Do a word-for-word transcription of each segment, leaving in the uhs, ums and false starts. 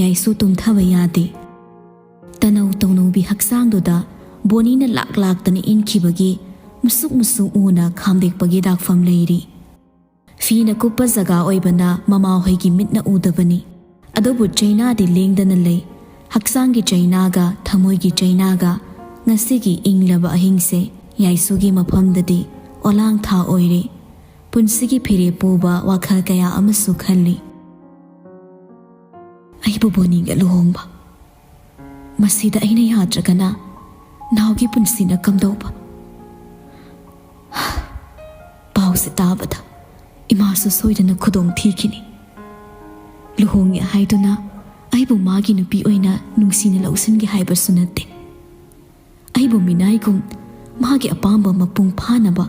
ꯌꯥꯏꯁꯨ ꯇꯨꯝꯊꯕ ꯌꯥꯗꯦ꯫ ꯇꯅꯧ ꯇꯧꯅꯧꯕꯤ ꯍꯛꯆꯥꯡꯗꯨꯗ ꯕꯣꯅꯤꯅ ꯂꯥꯛ ꯂꯥꯛꯇꯅ ꯏꯟꯈꯤꯕꯒꯤ ꯃꯁꯨꯛ ꯃꯁꯨꯛ ꯎꯅ ꯈꯥꯝꯗꯦꯛꯄꯒꯤ ꯗꯥꯛꯐꯝ ꯂꯩꯔꯤ꯫ ꯐꯤꯅ ꯀꯨꯞꯄ ꯖꯒꯥ ꯑꯣꯏꯕꯅ ꯃꯃꯥꯍꯣꯏꯒꯤ ꯃꯤꯠꯅ ꯎꯗꯕꯅꯤ꯫ ꯑꯗꯨꯕꯨ ꯆꯩꯅꯥꯗꯤ ꯂꯦꯡꯗꯅ ꯂꯩ꯫ ꯍꯛꯆꯥꯡꯒꯤ ꯆꯩꯅꯥꯒ ꯊꯃꯣꯏꯒꯤ ꯆꯩꯅꯥꯒ ꯉꯁꯤꯒꯤ ꯏꯪꯂꯕ ꯑꯍꯤꯡꯁꯦ ꯌꯥꯏꯁꯨꯒꯤ ꯃꯐꯝꯗꯗꯤ ꯑꯣꯂꯥꯡ ꯊꯥ ꯑꯣꯏꯔꯦ꯫ ꯄꯨꯟꯁꯤꯒꯤ ꯐꯤꯔꯦꯞ ꯄꯨꯕ ꯋꯥꯈꯜ ꯀꯌꯥ ꯑꯃꯁꯨ ꯈꯜꯂꯤ꯫ ꯑꯩꯕꯨ ꯕꯣꯅꯤꯒ ꯂꯨꯍꯣꯡꯕ꯫ ꯃꯁꯤꯗ ꯑꯩꯅ ꯌꯥꯗ꯭ꯔꯒꯅ ꯅꯥꯎꯒꯤ ꯄꯨꯟꯁꯤꯅ ꯀꯝꯗꯧꯕ? ꯄꯥꯎꯁꯦ ꯇꯥꯕꯗ ꯏꯃꯥꯁꯨ ꯁꯣꯏꯗꯅ ꯈꯨꯗꯣꯡ ꯊꯤꯈꯤꯅꯤ꯫ ꯂꯨꯍꯣꯡꯉꯦ ꯍꯥꯏꯗꯨꯅ ꯑꯩꯕꯨ ꯃꯥꯒꯤ ꯅꯨꯄꯤ ꯑꯣꯏꯅ ꯅꯨꯡꯁꯤꯅ ꯂꯧꯁꯤꯟꯒꯦ ꯍꯥꯏꯕꯁꯨ ꯅꯠꯇꯦ꯫ ꯑꯩꯕꯨ ꯃꯤꯅꯥꯏꯒꯨꯝ ꯃꯥꯒꯤ ꯑꯄꯥꯝꯕ ꯃꯄꯨꯡ ꯐꯥꯅꯕ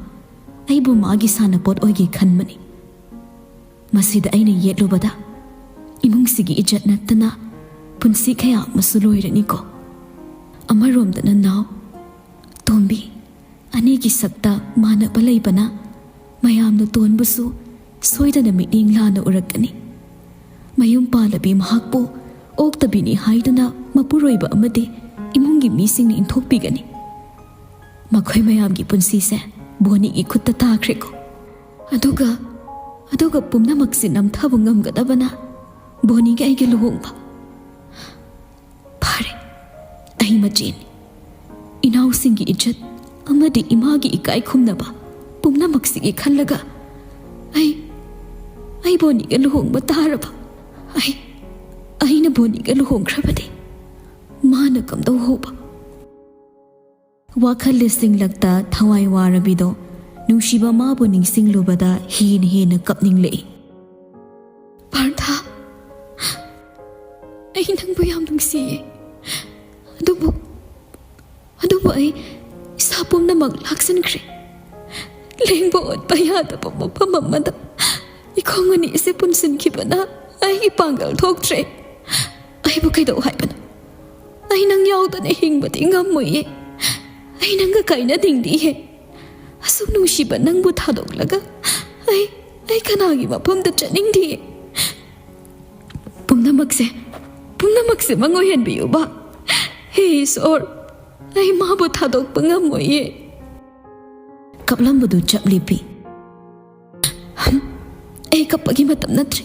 ꯑꯩꯕꯨ ꯃꯥꯒꯤ ꯁꯥꯟꯅꯄꯣꯠ ꯑꯣꯏꯒꯦ ꯈꯟꯕꯅꯤ꯫ ꯃꯁꯤꯗ ꯑꯩꯅ ꯌꯦꯠꯂꯨꯕꯗ ꯏꯃꯨꯡꯁꯤꯒꯤ ꯏꯖꯠ ꯅꯠꯇꯅ ꯄꯨꯟꯁꯤ ꯀꯌꯥ ꯑꯃꯁꯨ ꯂꯣꯏꯔꯅꯤꯀꯣ꯫ ꯑꯃꯔꯣꯝꯗꯅ ꯅꯥꯎ, ꯇꯣꯝꯕꯤ, ꯑꯅꯤꯒꯤ ꯁꯛꯇ ꯃꯥꯟꯅꯕ ꯂꯩꯕꯅ ꯃꯌꯥꯝꯅ ꯇꯣꯟꯕꯨꯁꯨ ꯁꯣꯏꯗꯅ ꯃꯤꯠꯌꯦꯡ ꯂꯥꯟꯅ ꯎꯔꯛꯀꯅꯤ꯫ ꯃꯌꯨꯝ ꯄꯥꯜꯂꯕꯤ ꯃꯍꯥꯛꯄꯨ ꯑꯣꯛꯇꯕꯤꯅꯤ ꯍꯥꯏꯗꯨꯅ ꯃꯄꯨꯔꯣꯏꯕ ꯑꯃꯗꯤ ꯏꯃꯨꯡꯒꯤ ꯃꯤꯁꯤꯡꯅ ꯏꯟꯊꯣꯛꯄꯤꯒꯅꯤ꯫ ꯃꯈꯣꯏ ꯃꯌꯥꯝꯒꯤ ꯄꯨꯟꯁꯤꯁꯦ ꯕꯣꯅꯤꯒꯤ ꯈꯨꯠꯇ ꯇꯥꯈ꯭ꯔꯦꯀꯣ꯫ ꯑꯗꯨꯒ, ꯑꯗꯨꯒ ꯄꯨꯝꯅꯃꯛꯁꯤ ꯅꯝꯊꯕ ꯉꯝꯒꯗꯕꯅ ꯕꯣꯅꯤꯒ ꯑꯩꯒ ꯂꯨꯍꯣꯡꯕ꯫ ꯐꯔꯦ, ꯑꯩ ꯃꯆꯦꯅꯤ꯫ ꯏꯅꯥꯎꯁꯤꯡꯒꯤ ꯏꯖꯠ ꯑꯃꯗꯤ ꯏꯃꯥꯒꯤ ꯏꯀꯥꯏ ꯈꯨꯝꯅꯕ ꯄꯨꯝꯅꯃꯛꯁꯤꯒꯤ ꯈꯜꯂꯒ ꯑꯩ, ꯑꯩ ꯕꯣꯅꯤꯒ ꯂꯨꯍꯣꯡꯕ ꯇꯥꯔꯕ? ꯑꯩ, ꯑꯩꯅ ꯕꯣꯅꯤꯒ ꯂꯨꯍꯣꯡꯈ꯭ꯔꯕꯗꯤ ꯃꯥꯅ ꯀꯝꯗꯧ ꯍꯧꯕ? ꯋꯥꯈꯜ ꯂꯤꯁꯤꯡꯂꯛꯇ ꯊꯋꯥꯏ ꯋꯥꯔꯕꯤꯗꯣ ꯅꯨꯡꯁꯤꯕ ꯃꯥꯕꯨ ꯅꯤꯡꯁꯤꯡꯂꯨꯕꯗ ꯍꯦꯟꯅ ꯍꯦꯟꯅ ꯀꯞꯅꯤꯡꯂꯛꯏ꯫ ꯄꯥꯔꯊ, ꯑꯩ ꯅꯪꯕꯨ ꯌꯥꯝ ꯅꯨꯡꯁꯤꯌꯦ꯫ ꯑꯗꯨꯕꯨ, ꯑꯗꯨꯕꯨ ꯑꯩ ꯏꯁꯥ ꯄꯨꯝꯅꯃꯛ ꯂꯥꯛꯁꯤꯟꯈ꯭ꯔꯦ꯫ ꯂꯦꯡꯕ ꯑꯣꯠꯄ ꯌꯥꯗꯕ ꯃꯐꯝ ꯑꯃꯗ ꯏꯈꯣꯡ ꯑꯅꯤꯁꯦ ꯄꯨꯟꯁꯤꯟꯈꯤꯕꯅ ꯑꯩꯒꯤ ꯄꯥꯡꯒꯜ ꯊꯣꯛꯇ꯭ꯔꯦ꯫ ꯑꯩꯕꯨ ꯀꯩꯗꯧ ꯍꯥꯏꯕꯅꯣ? ꯑꯩ ꯅꯪ ꯌꯥꯎꯗꯅ ꯍꯤꯡꯕꯗꯤ ꯉꯝꯃꯣꯏꯌꯦ꯫ ꯑꯩ ꯅꯪꯒ ꯀꯥꯏꯅꯅꯤꯡꯗꯤꯌꯦ꯫ ꯑꯁꯨꯛ ꯅꯨꯡꯁꯤꯕ ꯅꯪꯕꯨ ꯊꯥꯗꯣꯛꯂꯒ ꯑꯩ, ꯑꯩ ꯀꯅꯥꯒꯤ ꯃꯐꯝꯗ ꯆꯠꯅꯤꯡꯗꯤꯌꯦ꯫ ꯄꯨꯝꯅꯃꯛꯁꯦ ꯅꯃꯛꯁꯦ ꯃꯉꯣꯏꯍꯟꯕꯤꯌꯨꯕ꯫ ꯍꯦ ꯏꯁꯣꯔ, ꯑꯩ ꯃꯥꯕꯨ ꯊꯥꯗꯣꯛꯄ ꯉꯝꯃꯣꯏꯌꯦ꯫ ꯀꯞꯂꯝꯕꯗꯨ ꯆꯞ ꯂꯦꯞꯄꯤ꯫ "ꯍꯝ, ꯑꯩ ꯀꯞꯄꯒꯤ ꯃꯇꯝ ꯅꯠꯇ꯭ꯔꯦ꯫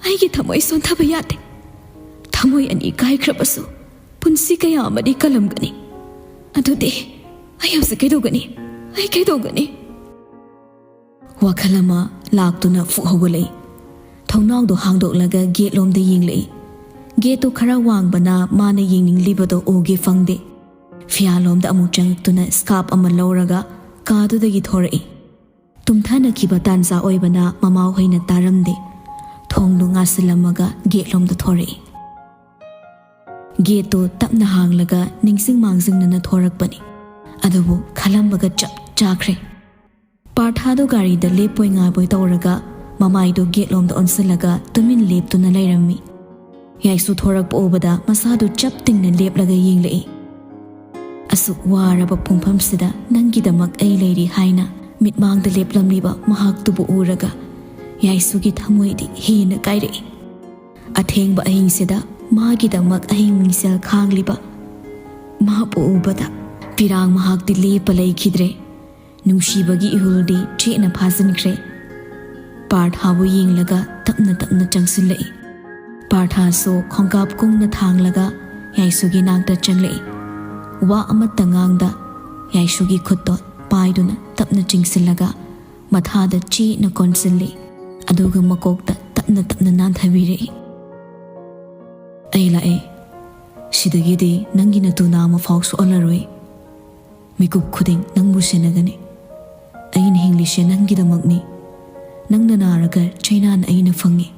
ꯑꯩꯒꯤ ꯊꯃꯣꯏ ꯁꯣꯟꯊꯕ ꯌꯥꯗꯦ꯫ ꯊꯃꯣꯏ ꯑꯅꯤ ꯀꯥꯏꯈ꯭ꯔꯕꯁꯨ ꯄꯨꯟꯁꯤ ꯀꯌꯥ ꯑꯃꯗꯤ ꯀꯜꯂꯝꯒꯅꯤ꯫ ꯑꯗꯨꯗꯤ ꯑꯩ ꯍꯧꯖꯤꯛ ꯀꯩꯗꯧꯒꯅꯤ? ꯑꯩ ꯀꯩꯗꯧꯒꯅꯤ?" ꯋꯥꯈꯜ ꯑꯃ ꯂꯥꯛꯇꯨꯅ ꯐꯨꯛ ꯍꯧꯒꯠꯂꯛꯏ꯫ ꯊꯣꯡꯅꯥꯎꯗꯣ ꯍꯥꯡꯗꯣꯛꯂꯒ ꯒꯦꯠꯂꯣꯝꯗ ꯌꯦꯡꯂꯛꯏ꯫ ꯒꯦꯠꯇꯨ ꯈꯔ ꯋꯥꯡꯕꯅ ꯃꯥꯅ ꯌꯦꯡꯅꯤꯡꯂꯤꯕꯗꯣ ꯎꯒꯦ ꯐꯪꯗꯦ꯫ ꯐꯤꯌꯥꯂꯣꯝꯗ ꯑꯃꯨꯛ ꯆꯪꯉꯛꯇꯨꯅ ꯁ꯭ꯀꯥꯞ ꯑꯃ ꯂꯧꯔꯒ ꯀꯥꯗꯨꯗꯒꯤ ꯊꯣꯔꯛꯏ꯫ ꯇꯨꯝꯊꯅꯈꯤꯕ ꯇꯥꯟꯖꯥ ꯑꯣꯏꯕꯅ ꯃꯃꯥꯍꯣꯏꯅ ꯇꯥꯔꯝꯗꯦ꯫ ꯊꯣꯡꯗꯨ ꯉꯥꯁꯤꯜꯂꯝꯃꯒ ꯒꯦꯠꯂꯣꯝꯗ ꯊꯣꯔꯛꯏ꯫ ꯒꯦꯠꯇꯨ ꯇꯞꯅ ꯍꯥꯡꯂꯒ ꯅꯤꯡꯁꯤꯡ ꯃꯥꯡꯖꯤꯡꯅꯅ ꯊꯣꯔꯛꯄꯅꯤ꯫ ꯑꯗꯨꯕꯨ ꯈꯜꯂꯝꯕꯒ ꯆꯞ ꯆꯥꯈ꯭ꯔꯦ꯫ ꯄꯥꯔꯊꯥꯗꯣ ꯒꯥꯔꯤꯗ ꯂꯦꯞꯄꯣꯏ ꯉꯥꯏꯕꯣꯏ ꯇꯧꯔꯒ ꯃꯃꯥꯏꯗꯨ ꯒꯦꯠꯂꯣꯝꯗ ꯑꯣꯟꯁꯤꯜꯂꯒ ꯇꯨꯃꯤꯟ ꯂꯦꯞꯇꯨꯅ ꯂꯩꯔꯝꯃꯤ꯫ ꯌꯥꯏꯁꯨ ꯊꯣꯔꯛꯄ ꯎꯕꯗ ꯃꯁꯥꯗꯨ ꯆꯞ ꯇꯤꯡꯅ ꯂꯦꯞꯂꯒ ꯌꯦꯡꯂꯛꯏ꯫ ꯑꯁꯨꯛ ꯋꯥꯔꯕ ꯄꯨꯡꯐꯝꯁꯤꯗ ꯅꯪꯒꯤꯗꯃꯛ ꯑꯩ ꯂꯩꯔꯤ ꯍꯥꯏꯅ ꯃꯤꯠꯃꯥꯡꯗ ꯂꯦꯞꯂꯝꯂꯤꯕ ꯃꯍꯥꯛꯇꯨꯕꯨ ꯎꯔꯒ ꯌꯥꯏꯁꯨꯒꯤ ꯊꯃꯣꯏꯗꯤ ꯍꯦꯟꯅ ꯀꯥꯏꯔꯛꯏ꯫ ꯑꯊꯦꯡꯕ ꯑꯍꯤꯡꯁꯤꯗ ꯃꯥꯒꯤꯗꯃꯛ ꯑꯍꯤꯡ ꯃꯤꯡꯁꯦꯜ ꯈꯥꯡꯂꯤꯕ ꯃꯥꯕꯨ ꯎꯕꯗ ꯄꯤꯔꯥꯡ ꯃꯍꯥꯛꯇꯤ ꯂꯦꯞꯄ ꯂꯩꯈꯤꯗ꯭ꯔꯦ꯫ ꯅꯨꯡꯁꯤꯕꯒꯤ ꯏꯍꯨꯜꯗꯤ ꯆꯦꯠꯅ ꯐꯥꯖꯤꯟꯈ꯭ꯔꯦ꯫ ꯄꯥꯔꯊꯥꯕꯨ ꯌꯦꯡꯂꯒ ꯇꯞꯅ ꯇꯞꯅ ꯆꯪꯁꯤꯜꯂꯛꯏ꯫ ꯄꯥꯔꯊꯥꯁꯨ ꯈꯣꯡꯀꯥꯞ ꯀꯨꯡꯅ ꯊꯥꯡꯂꯒ ꯌꯥꯏꯁꯨꯒꯤ ꯅꯥꯛꯇ ꯆꯪꯂꯛꯏ꯫ ꯋꯥ ꯑꯃꯠꯇ ꯉꯥꯡꯗ ꯌꯥꯏꯁꯨꯒꯤ ꯈꯨꯠꯇꯣ ꯄꯥꯏꯗꯨꯅ ꯇꯞꯅ ꯆꯤꯡꯁꯤꯜꯂꯒ ꯃꯊꯥꯗ ꯆꯦꯠꯅ ꯀꯣꯟꯁꯤꯜꯂꯤ꯫ ꯑꯗꯨꯒ ꯃꯀꯣꯛꯇ ꯇꯞꯅ ꯇꯞꯅ ꯅꯥꯟꯊꯕꯤꯔꯛꯏ꯫ "ꯑꯩ ꯂꯥꯛꯑꯦ꯫ ꯁꯤꯗꯒꯤꯗꯤ ꯅꯪꯒꯤ ꯅꯇꯨ ꯅꯥꯝ ꯑꯃꯐꯥꯎ ꯁꯣꯛꯍꯜꯂꯔꯣꯏ꯫ ꯃꯤꯀꯨꯞ ꯈꯨꯗꯤꯡ ꯅꯪꯕꯨ ꯁꯦꯟꯅꯒꯅꯤ꯫ ꯑꯩꯅ ꯍꯤꯡꯂꯤꯁꯦ ꯅꯪꯒꯤꯗꯃꯛꯅꯤ꯫ ꯅꯪꯅ ꯅꯥꯔꯒ ꯆꯩꯅꯥꯅ ꯑꯩꯅ ꯐꯪꯉꯤ꯫"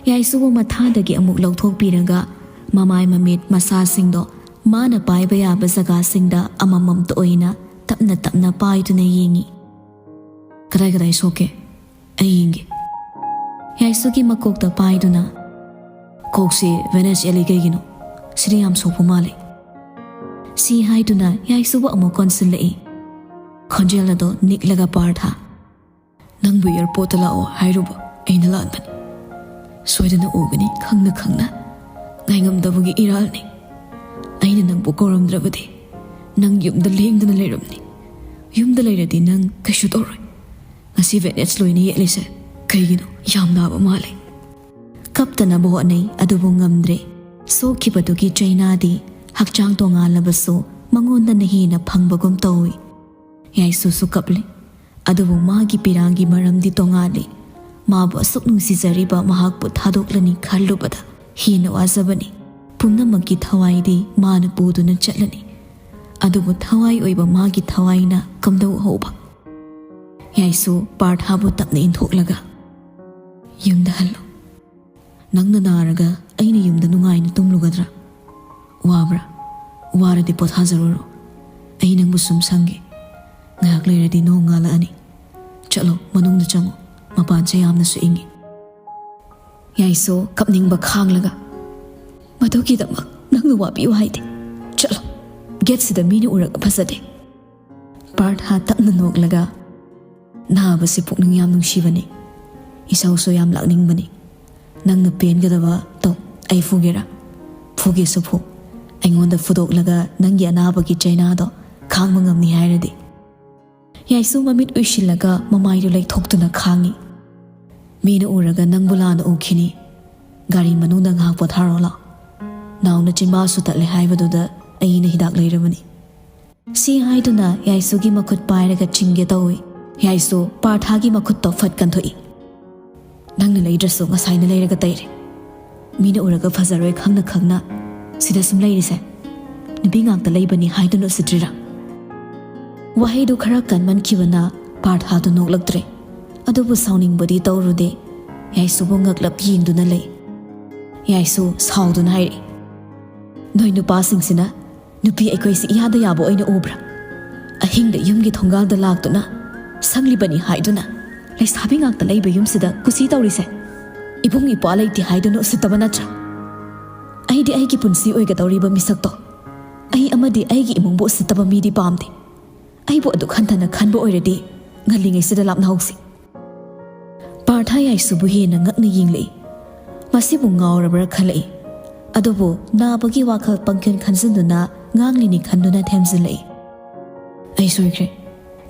ꯌꯥꯏꯁꯨꯕꯨ ꯃꯊꯥꯗꯒꯤ ꯑꯃꯨꯛ ꯂꯧꯊꯣꯛꯄꯤꯔꯒ ꯃꯃꯥꯏ ꯃꯃꯤꯠ ꯃꯁꯥꯁꯤꯡꯗꯣ ꯃꯥꯅ ꯄꯥꯏꯕ ꯌꯥꯕ ꯖꯒꯥꯁꯤꯡꯗ ꯑꯃꯃꯝꯇ ꯑꯣꯏꯅ ꯇꯞꯅ ꯇꯞꯅ ꯄꯥꯏꯗꯨꯅ ꯌꯦꯡꯉꯤ꯫ "ꯀꯗꯥꯏ ꯀꯗꯥꯏ ꯁꯣꯛꯀꯦ? ꯑꯩ ꯌꯦꯡꯒꯦ꯫" ꯌꯥꯏꯁꯨꯒꯤ ꯃꯀꯣꯛꯇ ꯄꯥꯏꯗꯨꯅ, "ꯀꯣꯛꯁꯤ ꯚꯦꯅꯁ ꯑꯦꯂꯤ ꯀꯩꯒꯤꯅꯣ? ꯁꯤꯗꯤ ꯌꯥꯝ ꯁꯣꯛꯄ ꯃꯥꯜꯂꯦ꯫" ꯁꯤ ꯍꯥꯏꯗꯨꯅ ꯌꯥꯏꯁꯨꯕꯨ ꯑꯃꯨꯛ ꯀꯣꯟꯁꯤꯜꯂꯛꯏ꯫ ꯈꯣꯟꯖꯦꯜ ꯑꯗꯣ ꯅꯤꯛꯂꯒ ꯄꯥꯔꯊꯥ, "ꯅꯪꯕꯨ ꯑꯦꯌꯔꯄꯣꯔꯠꯇ ꯂꯥꯛꯑꯣ ꯍꯥꯏꯔꯨꯕ ꯑꯩꯅ ꯂꯥꯟꯕꯅꯤ꯫ ꯁꯣꯏꯗꯅ ꯎꯒꯅꯤ ꯈꯪꯅ ꯈꯪꯅ꯫ ꯉꯥꯏꯉꯝꯗꯕꯒꯤ ꯏꯔꯥꯜꯅꯤ꯫ ꯑꯩꯅ ꯅꯪꯕꯨ ꯀꯧꯔꯝꯗ꯭ꯔꯕꯗꯤ ꯅꯪ ꯌꯨꯝꯗ ꯂꯦꯡꯗꯅ ꯂꯩꯔꯝꯅꯤ꯫ ꯌꯨꯝꯗ ꯂꯩꯔꯗꯤ ꯅꯪ ꯀꯩꯁꯨ ꯇꯧꯔꯣꯏ꯫ ꯉꯁꯤ ꯕꯦꯟꯗꯦꯖ ꯂꯣꯏꯅ ꯌꯦꯠꯂꯤꯁꯦ ꯀꯩꯒꯤꯅꯣ? ꯌꯥꯝ ꯅꯥꯕ ꯃꯥꯜꯂꯦ꯫ ꯀꯞꯇꯅꯕ ꯍꯣꯠꯅꯩ, ꯑꯗꯨꯕꯨ ꯉꯝꯗ꯭ꯔꯦ꯫ ꯁꯣꯛꯈꯤꯕꯗꯨꯒꯤ ꯆꯩꯅꯥꯗꯤ ꯍꯛꯆꯥꯡ ꯇꯣꯉꯥꯜꯂꯕꯁꯨ ꯃꯉꯣꯟꯗꯅ ꯍꯦꯟꯅ ꯐꯪꯕꯒꯨꯝ ꯇꯧꯏ꯫ ꯌꯥꯏꯁꯨꯁꯨ ꯀꯞꯂꯤ, ꯑꯗꯨꯕꯨ ꯃꯥꯒꯤ ꯄꯤꯔꯥꯡꯒꯤ ꯃꯔꯝꯗꯤ ꯇꯣꯉꯥꯜꯂꯤ꯫ ꯃꯥꯕꯨ ꯑꯁꯨꯛ ꯅꯨꯡꯁꯤꯖꯔꯤꯕ ꯃꯍꯥꯛꯄꯨ ꯊꯥꯗꯣꯛꯂꯅꯤ ꯈꯜꯂꯨꯕꯗ ꯍꯦꯟꯅ ꯋꯥꯖꯕꯅꯤ꯫ ꯄꯨꯝꯅꯃꯛꯀꯤ ꯊꯋꯥꯏꯗꯤ ꯃꯥꯅ ꯄꯨꯗꯨꯅ ꯆꯠꯂꯅꯤ, ꯑꯗꯨꯕꯨ ꯊꯋꯥꯏ ꯑꯣꯏꯕ ꯃꯥꯒꯤ ꯊꯋꯥꯏꯅ ꯀꯝꯗꯧꯍꯧꯕ? ꯌꯥꯏꯁꯨ ꯄꯥꯔꯊꯥꯕꯨ ꯇꯞꯅ ꯏꯟꯊꯣꯛꯂꯒ, "ꯌꯨꯝꯗ ꯍꯜꯂꯣ꯫ ꯅꯪꯅ ꯅꯥꯔꯒ ꯑꯩꯅ ꯌꯨꯝꯗ ꯅꯨꯡꯉꯥꯏꯅ ꯇꯨꯝꯂꯨꯒꯗ꯭ꯔꯥ? ꯋꯥꯕ꯭ꯔꯥ? ꯋꯥꯔꯗꯤ ꯄꯣꯊꯥꯖꯔꯨꯔꯣ꯫ ꯑꯩ ꯅꯪꯕꯨ ꯁꯨꯝ ꯁꯪꯒꯦ꯫ ꯉꯥꯏꯍꯥꯛ ꯂꯩꯔꯗꯤ ꯅꯣꯡ ꯉꯥꯜꯂꯛꯑꯅꯤ꯫ ꯆꯠꯂꯣ, ꯃꯅꯨꯡꯗ ꯆꯪꯉꯣ꯫ ꯃꯄꯥꯟꯁꯦ ꯌꯥꯝꯅꯁꯨ ꯏꯪꯉꯤ꯫" ꯌꯥꯏꯁꯨ ꯀꯞꯅꯤꯡꯕ ꯈꯥꯡꯂꯒ, "ꯃꯗꯨꯒꯤꯗꯃꯛ ꯅꯪꯅ ꯋꯥꯕꯤꯌꯨ ꯍꯥꯏꯗꯦ꯫ ꯆꯠꯂꯣ, ꯒꯦꯠꯁꯤꯗ ꯃꯤꯅ ꯎꯔꯒ ꯐꯖꯗꯦ꯫" ꯄꯥꯔꯊ ꯇꯞꯅ ꯅꯣꯛꯂꯒ, "ꯅꯥꯕꯁꯤ ꯄꯨꯛꯅꯤꯡ ꯌꯥꯝ ꯅꯨꯡꯁꯤꯕꯅꯤ꯫ ꯏꯁꯧꯁꯨ ꯌꯥꯝ ꯂꯥꯛꯅꯤꯡꯕꯅꯤ꯫ ꯅꯪꯅ ꯄꯦꯟꯒꯗꯕ ꯇꯧ꯫ ꯑꯩ ꯐꯨꯒꯦꯔꯥ? ꯐꯨꯒꯦꯁꯨ ꯐꯨ꯫ ꯑꯩꯉꯣꯟꯗ ꯐꯨꯗꯣꯛꯂꯒ ꯅꯪꯒꯤ ꯑꯅꯥꯕꯒꯤ ꯆꯩꯅꯥꯗꯣ ꯈꯥꯡꯕ ꯉꯝꯅꯤ ꯍꯥꯏꯔꯗꯤ꯫" ꯌꯥꯏꯁꯨ ꯃꯃꯤꯠ ꯎꯏꯁꯤꯜꯂꯒ ꯃꯃꯥꯏꯗꯨ ꯂꯩꯊꯣꯛꯇꯨꯅ ꯈꯥꯡꯉꯤ꯫ "ꯃꯤꯅ ꯎꯔꯒ ꯅꯪꯕꯨ ꯂꯥꯟꯅ ꯎꯈꯤꯅꯤ꯫ ꯒꯥꯔꯤ ꯃꯅꯨꯡꯗ ꯉꯥꯏꯍꯥꯛ ꯄꯣꯊꯥꯔꯣ ꯂꯥꯎ꯫ ꯅꯥꯎꯅ ꯆꯤꯟꯕꯥꯁꯨ ꯇꯠꯂꯦ ꯍꯥꯏꯕꯗꯨꯗ ꯑꯩꯅ ꯍꯤꯗꯥꯛ ꯂꯩꯔꯕꯅꯤ꯫" ꯁꯤ ꯍꯥꯏꯗꯨꯅ ꯌꯥꯏꯁꯨꯒꯤ ꯃꯈꯨꯠ ꯄꯥꯏꯔꯒ ꯆꯤꯡꯒꯦ ꯇꯧꯏ꯫ ꯌꯥꯏꯁꯨ ꯄꯥꯔꯊꯥꯒꯤ ꯃꯈꯨꯠꯇꯣ ꯐꯠ ꯀꯟꯊꯣꯛꯏ꯫ "ꯅꯪꯅ ꯂꯩꯗ꯭ꯔꯁꯨ ꯉꯁꯥꯏꯅ ꯂꯩꯔꯒ ꯇꯩꯔꯦ꯫ ꯃꯤꯅ ꯎꯔꯒ ꯐꯖꯔꯣꯏ ꯈꯪꯅ ꯈꯪꯅ ꯁꯤꯗ ꯁꯨꯝ ꯂꯩꯔꯤꯁꯦ ꯅꯨꯄꯤ ꯉꯥꯛꯇ ꯂꯩꯕꯅꯤ ꯍꯥꯏꯗꯨꯅ ꯎꯁꯤꯠꯇ꯭ꯔꯤꯔꯥ?" ꯋꯥꯍꯩꯗꯨ ꯈꯔ ꯀꯟꯃꯟꯈꯤꯕꯅ ꯄꯥꯔꯊꯥꯗꯨ ꯅꯣꯛꯂꯛꯇ꯭ꯔꯦ꯫ ꯑꯗꯨꯕꯨ ꯁꯥꯎꯅꯤꯡꯕꯗꯤ ꯇꯧꯔꯨꯗꯦ꯫ ꯌꯥꯏꯁꯨꯕꯨ ꯉꯛꯂꯞ ꯌꯦꯡꯗꯨꯅ ꯂꯩ꯫ ꯌꯥꯏꯁꯨ ꯁꯥꯎꯗꯨꯅ ꯍꯥꯏꯔꯛꯏ, "ꯅꯣꯏ ꯅꯨꯄꯥꯁꯤꯡꯁꯤꯅ ꯅꯨꯄꯤ ꯑꯩꯈꯣꯏꯁꯤ ꯏꯌꯥꯗ ꯌꯥꯕ ꯑꯣꯏꯅ ꯎꯕ꯭ꯔꯥ? ꯑꯍꯤꯡꯗ ꯌꯨꯝꯒꯤ ꯊꯣꯡꯒꯥꯜꯗ ꯂꯥꯛꯇꯨꯅ ꯁꯪꯂꯤꯕꯅꯤ ꯍꯥꯏꯗꯨꯅ ꯂꯩꯁꯥꯕꯤ ꯉꯥꯛꯇ ꯂꯩꯕ ꯌꯨꯝꯁꯤꯗ ꯀꯨꯁꯤ ꯇꯧꯔꯤꯁꯦ ꯏꯕꯨꯡ ꯏꯄ꯭ꯋꯥ ꯂꯩꯇꯦ ꯍꯥꯏꯗꯨꯅ ꯎꯁꯤꯠꯇꯕ ꯅꯠꯇ꯭ꯔꯥ? ꯑꯩꯗꯤ ꯑꯩꯒꯤ ꯄꯨꯟꯁꯤ ꯑꯣꯏꯒꯗꯧꯔꯤꯕ ꯃꯤꯁꯛꯇꯣ, ꯑꯩ ꯑꯃꯗꯤ ꯑꯩꯒꯤ ꯏꯃꯨꯡꯕꯨ ꯎꯁꯤꯠꯇꯕ ꯃꯤꯗꯤ ꯄꯥꯝꯗꯦ꯫ ꯑꯩꯕꯨ ꯑꯗꯨꯛ ꯍꯟꯊꯅ ꯈꯟꯕ ꯑꯣꯏꯔꯗꯤ ꯉꯜꯂꯤꯉꯩꯁꯤꯗ ꯂꯥꯞꯅꯍꯧꯁꯤ꯫" ꯄꯥꯔꯊ ꯌꯥꯏꯁꯨꯕꯨ ꯍꯦꯟꯅ ꯉꯛꯅ ꯌꯦꯡꯂꯛꯏ꯫ ꯃꯁꯤꯕꯨ ꯉꯥꯎꯔꯕ꯭ꯔꯥ ꯈꯜꯂꯛꯏ꯫ ꯑꯗꯨꯕꯨ ꯅꯥꯕꯒꯤ ꯋꯥꯈꯜ ꯄꯪꯈꯟ ꯈꯟꯖꯤꯟꯗꯨꯅ ꯉꯥꯡꯂꯤꯅꯤ ꯈꯟꯗꯨꯅ ꯊꯦꯝꯖꯤꯜꯂꯛꯏ꯫ "ꯑꯩ ꯁꯣꯏꯈ꯭ꯔꯦ꯫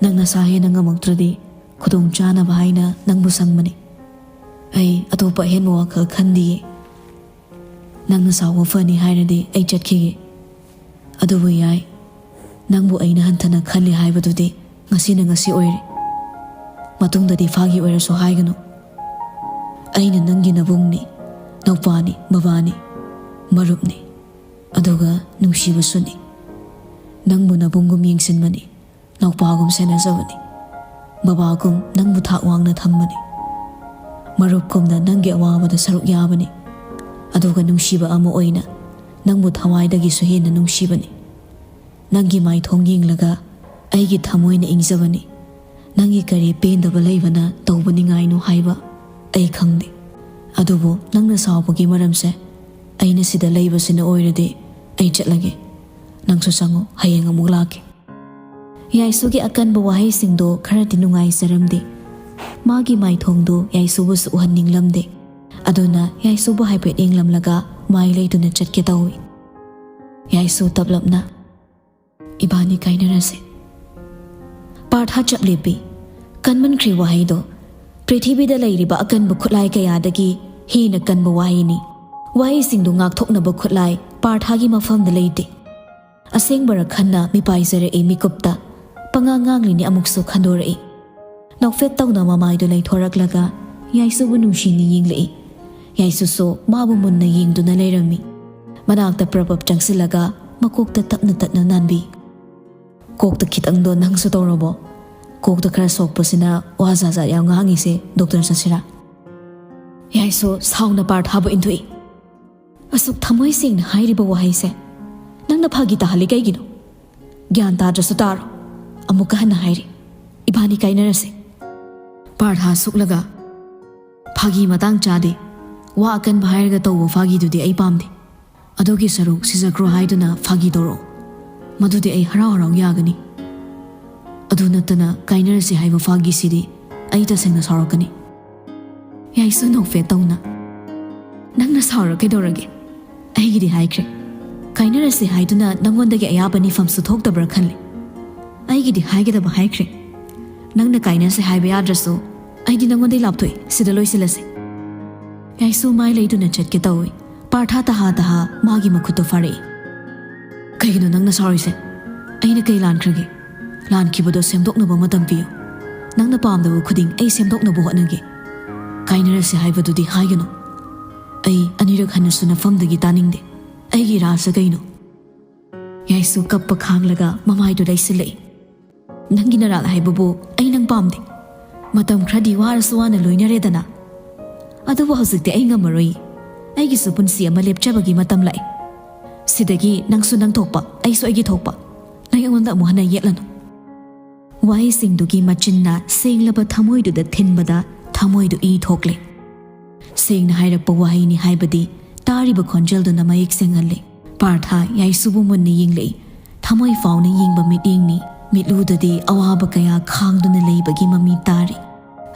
ꯅꯪ ꯅꯁꯥ ꯍꯦꯟꯅ ꯉꯝꯃꯛꯇ꯭ꯔꯗꯤ ꯈꯨꯗꯣꯡ ꯆꯥꯅꯕ ꯍꯥꯏꯅ ꯅꯪꯕꯨ ꯁꯪꯕꯅꯤ꯫ ꯑꯩ ꯑꯇꯣꯞꯄ ꯑꯍꯦꯟꯕ ꯋꯥꯈꯜ ꯈꯟꯗꯤꯌꯦ꯫ ꯅꯪꯅ ꯁꯥꯎꯕ ꯐꯅꯤ ꯍꯥꯏꯔꯗꯤ ꯑꯩ ꯆꯠꯈꯤꯒꯦ꯫ ꯑꯗꯨꯕꯨ ꯌꯥꯏ, ꯅꯪꯕꯨ ꯑꯩꯅ ꯍꯟꯊꯅ ꯈꯜꯂꯤ ꯍꯥꯏꯕꯗꯨꯗꯤ ꯉꯁꯤꯅ ꯉꯁꯤ ꯑꯣꯏꯔꯦ꯫ ꯃꯇꯨꯡꯗꯗꯤ ꯐꯥꯒꯤ ꯑꯣꯏꯔꯁꯨ ꯍꯥꯏꯒꯅꯨ꯫ ꯑꯩꯅ ꯅꯪꯒꯤ ꯅꯕꯨꯡꯅꯤ, ꯅꯧꯄꯥꯅꯤ, ꯕꯕꯥꯅꯤ, ꯃꯔꯨꯞꯅꯤ, ꯑꯗꯨꯒ ꯅꯨꯡꯁꯤꯕꯁꯨꯅꯤ꯫ ꯅꯪꯕꯨ ꯅꯕꯨꯡꯒꯨꯝ ꯌꯦꯡꯁꯤꯟꯕꯅꯤ, ꯅꯧꯄꯥꯒꯨꯝ ꯁꯦꯟꯅꯖꯕꯅꯤ, ꯕꯕꯥꯒꯨꯝ ꯅꯪꯕꯨ ꯊꯥꯛ ꯋꯥꯡꯅ ꯊꯝꯕꯅꯤ꯫ ꯃꯔꯨꯞꯀꯨꯝꯅ ꯅꯪꯒꯤ ꯑꯋꯥꯕꯗ ꯁꯔꯨꯛ ꯌꯥꯕꯅꯤ, ꯑꯗꯨꯒ ꯅꯨꯡꯁꯤꯕ ꯑꯃ ꯑꯣꯏꯅ ꯅꯪꯕꯨ ꯊꯋꯥꯏꯗꯒꯤꯁꯨ ꯍꯦꯟꯅ ꯅꯨꯡꯁꯤꯕꯅꯤ꯫ ꯅꯪꯒꯤ ꯃꯥꯏꯊꯣꯡ ꯌꯦꯡꯂꯒ ꯑꯩꯒꯤ ꯊꯃꯣꯏꯅ ꯏꯪꯖꯕꯅꯤ꯫ ꯅꯪꯒꯤ ꯀꯔꯤ ꯄꯦꯟꯗꯕ ꯂꯩꯕꯅ ꯇꯧꯕꯅꯤꯉꯥꯏꯅꯣ ꯍꯥꯏꯕ ꯑꯩ ꯈꯪꯗꯦ꯫ ꯑꯗꯨꯕꯨ ꯅꯪꯅ ꯁꯥꯎꯕꯒꯤ ꯃꯔꯝꯁꯦ ꯑꯩꯅ ꯁꯤꯗ ꯂꯩꯕꯁꯤꯅ ꯑꯣꯏꯔꯗꯤ ꯑꯩ ꯆꯠꯂꯒꯦ꯫ ꯅꯪꯁꯨ ꯆꯪꯉꯣ, ꯍꯌꯦꯡ ꯑꯃꯨꯛ ꯂꯥꯛꯀꯦ꯫" ꯌꯥꯏꯁꯨꯒꯤ ꯑꯀꯟꯕ ꯋꯥꯍꯩꯁꯤꯡꯗꯣ ꯈꯔꯗꯤ ꯅꯨꯡꯉꯥꯏꯖꯔꯝꯗꯦ꯫ ꯃꯥꯒꯤ ꯃꯥꯏꯊꯣꯡꯗꯣ ꯌꯥꯏꯁꯨꯕꯨꯁꯨ ꯎꯍꯟꯅꯤꯡꯂꯝꯗꯦ꯫ ꯑꯗꯨꯅ ꯌꯥꯏꯁꯨꯕꯨ ꯍꯥꯏꯐꯦꯠ ꯌꯦꯡꯂꯝꯂꯒ ꯃꯥꯏ ꯂꯩꯗꯨꯅ ꯆꯠꯀꯦ ꯇꯧꯏ꯫ ꯌꯥꯏꯁꯨ ꯇꯞꯂꯞꯅ, "ꯏꯕꯥꯅꯤ ꯀꯥꯏꯅꯔꯁꯦ꯫" ꯄꯥꯔꯊ ꯆꯞ ꯂꯦꯞꯄꯤ꯫ ꯀꯟꯃꯟꯈ꯭ꯔꯦ ꯋꯥꯍꯩꯗꯣ꯫ ꯄ꯭ꯔꯤꯊꯤꯕꯤꯗ ꯂꯩꯔꯤꯕ ꯑꯀꯟꯕ ꯈꯨꯠꯂꯥꯏ ꯀꯌꯥꯗꯒꯤ ꯍꯦꯟꯅ ꯀꯟꯕ ꯋꯥꯍꯩꯅꯤ꯫ ꯋꯥꯍꯩꯁꯤꯡꯗꯨ ꯉꯥꯛꯊꯣꯛꯅꯕ ꯈꯨꯠꯂꯥꯏ ꯄꯥꯔꯊꯒꯤ ꯃꯐꯝꯗ ꯂꯩꯇꯦ꯫ ꯑꯁꯦꯡꯕꯔ ꯈꯟꯅ ꯃꯤꯄꯥꯏꯖꯔꯛꯏ ꯃꯤꯀꯨꯞꯇ꯫ ꯄꯉꯥꯡ ꯉꯥꯡꯂꯤꯅꯤ ꯑꯃꯨꯛꯁꯨ ꯈꯟꯗꯣꯔꯛꯏ꯫ ꯅꯣꯛꯐꯦꯠ ꯇꯧꯅ ꯃꯃꯥꯏꯗꯨ ꯂꯩꯊꯣꯔꯛꯂꯒ ꯌꯥꯏꯁꯨꯕꯨ ꯅꯨꯡꯁꯤꯅ ꯌꯦꯡꯂꯛꯏ꯫ ꯌꯥꯏꯁꯨꯁꯨ ꯃꯥꯕꯨ ꯃꯨꯟꯅ ꯌꯦꯡꯗꯨꯅ ꯂꯩꯔꯝꯃꯤ꯫ ꯃꯅꯥꯛꯇ ꯄ꯭ꯔꯕꯞ ꯆꯪꯁꯤꯜꯂꯒ ꯃꯀꯣꯛꯇ ꯇꯞꯅ ꯇꯞꯅ ꯅꯥꯟꯕꯤ꯫ "ꯀꯣꯛꯇ ꯈꯤꯇꯪꯗꯣ ꯅꯪꯁꯨ ꯇꯧꯔꯕꯣ? ꯀꯣꯛꯇ ꯈꯔ ꯁꯣꯛꯄꯁꯤꯅ ꯋꯥ ꯖꯥꯠ ꯖꯥꯠ ꯌꯥꯝ ꯉꯥꯡꯉꯤꯁꯦ, ꯗꯣꯛꯇꯔ ꯆꯠꯁꯤꯔꯥ?" ꯌꯥꯏꯁꯨ ꯁꯥꯎꯅ ꯄꯥꯔꯊꯥꯕꯨ ꯏꯟꯊꯣꯛꯏ꯫ "ꯑꯁꯨꯛ ꯊꯃꯣꯏ ꯁꯦꯡꯅ ꯍꯥꯏꯔꯤꯕ ꯋꯥꯍꯩꯁꯦ ꯅꯪꯅ ꯐꯥꯒꯤ ꯇꯥꯍꯜꯂꯤ ꯀꯩꯒꯤꯅꯣ? ꯒ꯭ꯌꯥꯟ ꯇꯥꯗ꯭ꯔꯁꯨ ꯇꯥꯔꯣ꯫ ꯑꯃꯨꯛꯀ ꯍꯟꯅ ꯍꯥꯏꯔꯤ, ꯏꯕꯥꯅꯤ ꯀꯥꯏꯅꯔꯁꯦ꯫" ꯄꯥꯔꯊꯥ ꯁꯨꯛꯂꯒ, "ꯐꯥꯒꯤ ꯃꯇꯥꯡ ꯆꯥꯗꯦ꯫ ꯋꯥ ꯑꯀꯟꯕ ꯍꯥꯏꯔꯒ ꯇꯧꯕ ꯐꯥꯒꯤꯗꯨꯗꯤ ꯑꯩ ꯄꯥꯝꯗꯦ꯫ ꯑꯗꯨꯒꯤ ꯁꯔꯨꯛ ꯁꯤꯖꯈ꯭ꯔꯣ ꯍꯥꯏꯗꯨꯅ ꯐꯥꯒꯤ ꯇꯧꯔꯛꯑꯣ꯫ ꯃꯗꯨꯗꯤ ꯑꯩ ꯍꯔꯥꯎ ꯍꯔꯥꯎ ꯌꯥꯒꯅꯤ꯫ ꯑꯗꯨ ꯅꯠꯇꯅ ꯀꯥꯏꯅꯔꯁꯤ ꯍꯥꯏꯕ ꯐꯥꯒꯤꯁꯤꯗꯤ ꯑꯩ ꯇꯁꯦꯡꯅ ꯁꯥꯎꯔꯛꯀꯅꯤ꯫" ꯌꯥꯏꯁꯨ ꯅꯣꯛꯐꯦꯠ ꯇꯧꯅ, "ꯅꯪꯅ ꯁꯥꯎꯔ ꯀꯩꯗꯧꯔꯒꯦ? ꯑꯩꯒꯤꯗꯤ ꯍꯥꯏꯈ꯭ꯔꯦ꯫ ꯀꯥꯏꯅꯔꯁꯦ ꯍꯥꯏꯗꯨꯅ ꯅꯪꯉꯣꯟꯗꯒꯤ ꯑꯌꯥꯕ ꯅꯤꯐꯝꯁꯨ ꯊꯣꯛꯇꯕ꯭ꯔꯥ ꯈꯜꯂꯤ꯫ ꯑꯩꯒꯤꯗꯤ ꯍꯥꯏꯒꯗꯕ ꯍꯥꯏꯈ꯭ꯔꯦ꯫ ꯅꯪꯅ ꯀꯥꯏꯅꯁꯦ ꯍꯥꯏꯕ ꯌꯥꯗ꯭ꯔꯁꯨ ꯑꯩꯗꯤ ꯅꯪꯉꯣꯟꯗꯩ ꯂꯥꯞꯊꯣꯛꯏ꯫ ꯁꯤꯗ ꯂꯣꯏꯁꯤꯜꯂꯁꯦ꯫ ꯌꯥꯏꯁꯨ ꯃꯥꯏ ꯂꯩꯗꯨꯅ ꯆꯠꯀꯦ ꯇꯧꯏ꯫ ꯄꯥꯔꯊ ꯇꯍꯥ ꯇꯍꯥ ꯃꯥꯒꯤ ꯃꯈꯨꯠꯇꯣ ꯐꯥꯔꯛꯏ꯫ "ꯀꯩꯒꯤꯅꯣ ꯅꯪꯅ ꯁꯥꯎꯔꯤꯁꯦ? ꯑꯩꯅ ꯀꯩ ꯂꯥꯟꯈ꯭ꯔꯒꯦ? ꯂꯥꯟꯈꯤꯕꯗꯣ ꯁꯦꯝꯗꯣꯛꯅꯕ ꯃꯇꯝ ꯄꯤꯌꯨ꯫ ꯅꯪꯅ ꯄꯥꯝꯗꯕ ꯈꯨꯗꯤꯡ ꯑꯩ ꯁꯦꯝꯗꯣꯛꯅꯕ ꯍꯣꯠꯅꯒꯦ꯫ ꯀꯥꯏꯅꯔꯁꯦ ꯍꯥꯏꯕꯗꯨꯗꯤ ꯍꯥꯏꯒꯅꯨ꯫ ꯑꯩ ꯑꯅꯤꯔꯛ ꯍꯟꯅꯁꯨ ꯅꯐꯝꯗꯒꯤ ꯇꯥꯅꯤꯡꯗꯦ꯫ ꯑꯩꯒꯤ ꯏꯔꯥꯜꯁꯦ ꯀꯩꯅꯣ?" ꯌꯥꯏꯁꯨ ꯀꯞꯄ ꯈꯥꯡꯂꯒ ꯃꯃꯥꯏꯗꯨ ꯂꯩꯁꯤꯜꯂꯛꯏ꯫ "ꯅꯪꯒꯤ ꯅꯔꯥꯜ ꯍꯥꯏꯕꯕꯨ ꯑꯩ ꯅꯪ ꯄꯥꯝꯗꯦ꯫ ꯃꯇꯝ ꯈꯔꯗꯤ ꯋꯥꯔꯁꯨ ꯋꯥꯅ ꯂꯣꯏꯅꯔꯦꯗꯅ꯫ ꯑꯗꯨꯕꯨ ꯍꯧꯖꯤꯛꯇꯤ ꯑꯩ ꯉꯝꯃꯔꯣꯏ꯫ ꯑꯩꯒꯤꯁꯨ ꯄꯨꯟꯁꯤ ꯑꯃ ꯂꯦꯞꯆꯕꯒꯤ ꯃꯇꯝ ꯂꯥꯛꯑꯦ꯫ ꯁꯤꯗꯒꯤ ꯅꯪꯁꯨ ꯅꯪ ꯊꯣꯛꯄ, ꯑꯩꯁꯨ ꯑꯩꯒꯤ ꯊꯣꯛꯄ꯫ ꯅꯪ ꯑꯩꯉꯣꯟꯗ ꯑꯃꯨꯛ ꯍꯟꯅ ꯌꯦꯠꯂꯅꯨ꯫" ꯋꯥꯍꯩꯁꯤꯡꯗꯨꯒꯤ ꯃꯆꯤꯟꯅ ꯁꯦꯡꯂꯕ ꯊꯃꯣꯏꯗꯨꯗ ꯊꯤꯟꯕꯗ ꯊꯃꯣꯏꯗꯨ ꯏ ꯊꯣꯛꯂꯦ꯫ ꯁꯦꯡꯅ ꯍꯥꯏꯔꯛꯄ ꯋꯥꯍꯩꯅꯤ ꯍꯥꯏꯕꯗꯤ ꯇꯥꯔꯤꯕ ꯈꯣꯟꯖꯦꯜꯗꯨꯅ ꯃꯌꯦꯛ ꯁꯦꯡꯍꯜꯂꯤ꯫ ꯄꯥꯔꯊ ꯌꯥꯏꯁꯨꯕꯨ ꯃꯨꯟꯅ ꯌꯦꯡꯂꯛꯏ꯫ ꯊꯃꯣꯏ ꯐꯥꯎꯅ ꯌꯦꯡꯕ ꯃꯤꯠꯌꯦꯡꯅꯤ꯫ ꯃꯤꯠꯂꯨꯗꯗꯤ ꯑꯋꯥꯕ ꯀꯌꯥ ꯈꯥꯡꯗꯨꯅ ꯂꯩꯕꯒꯤ ꯃꯃꯤ ꯇꯥꯔꯤ꯫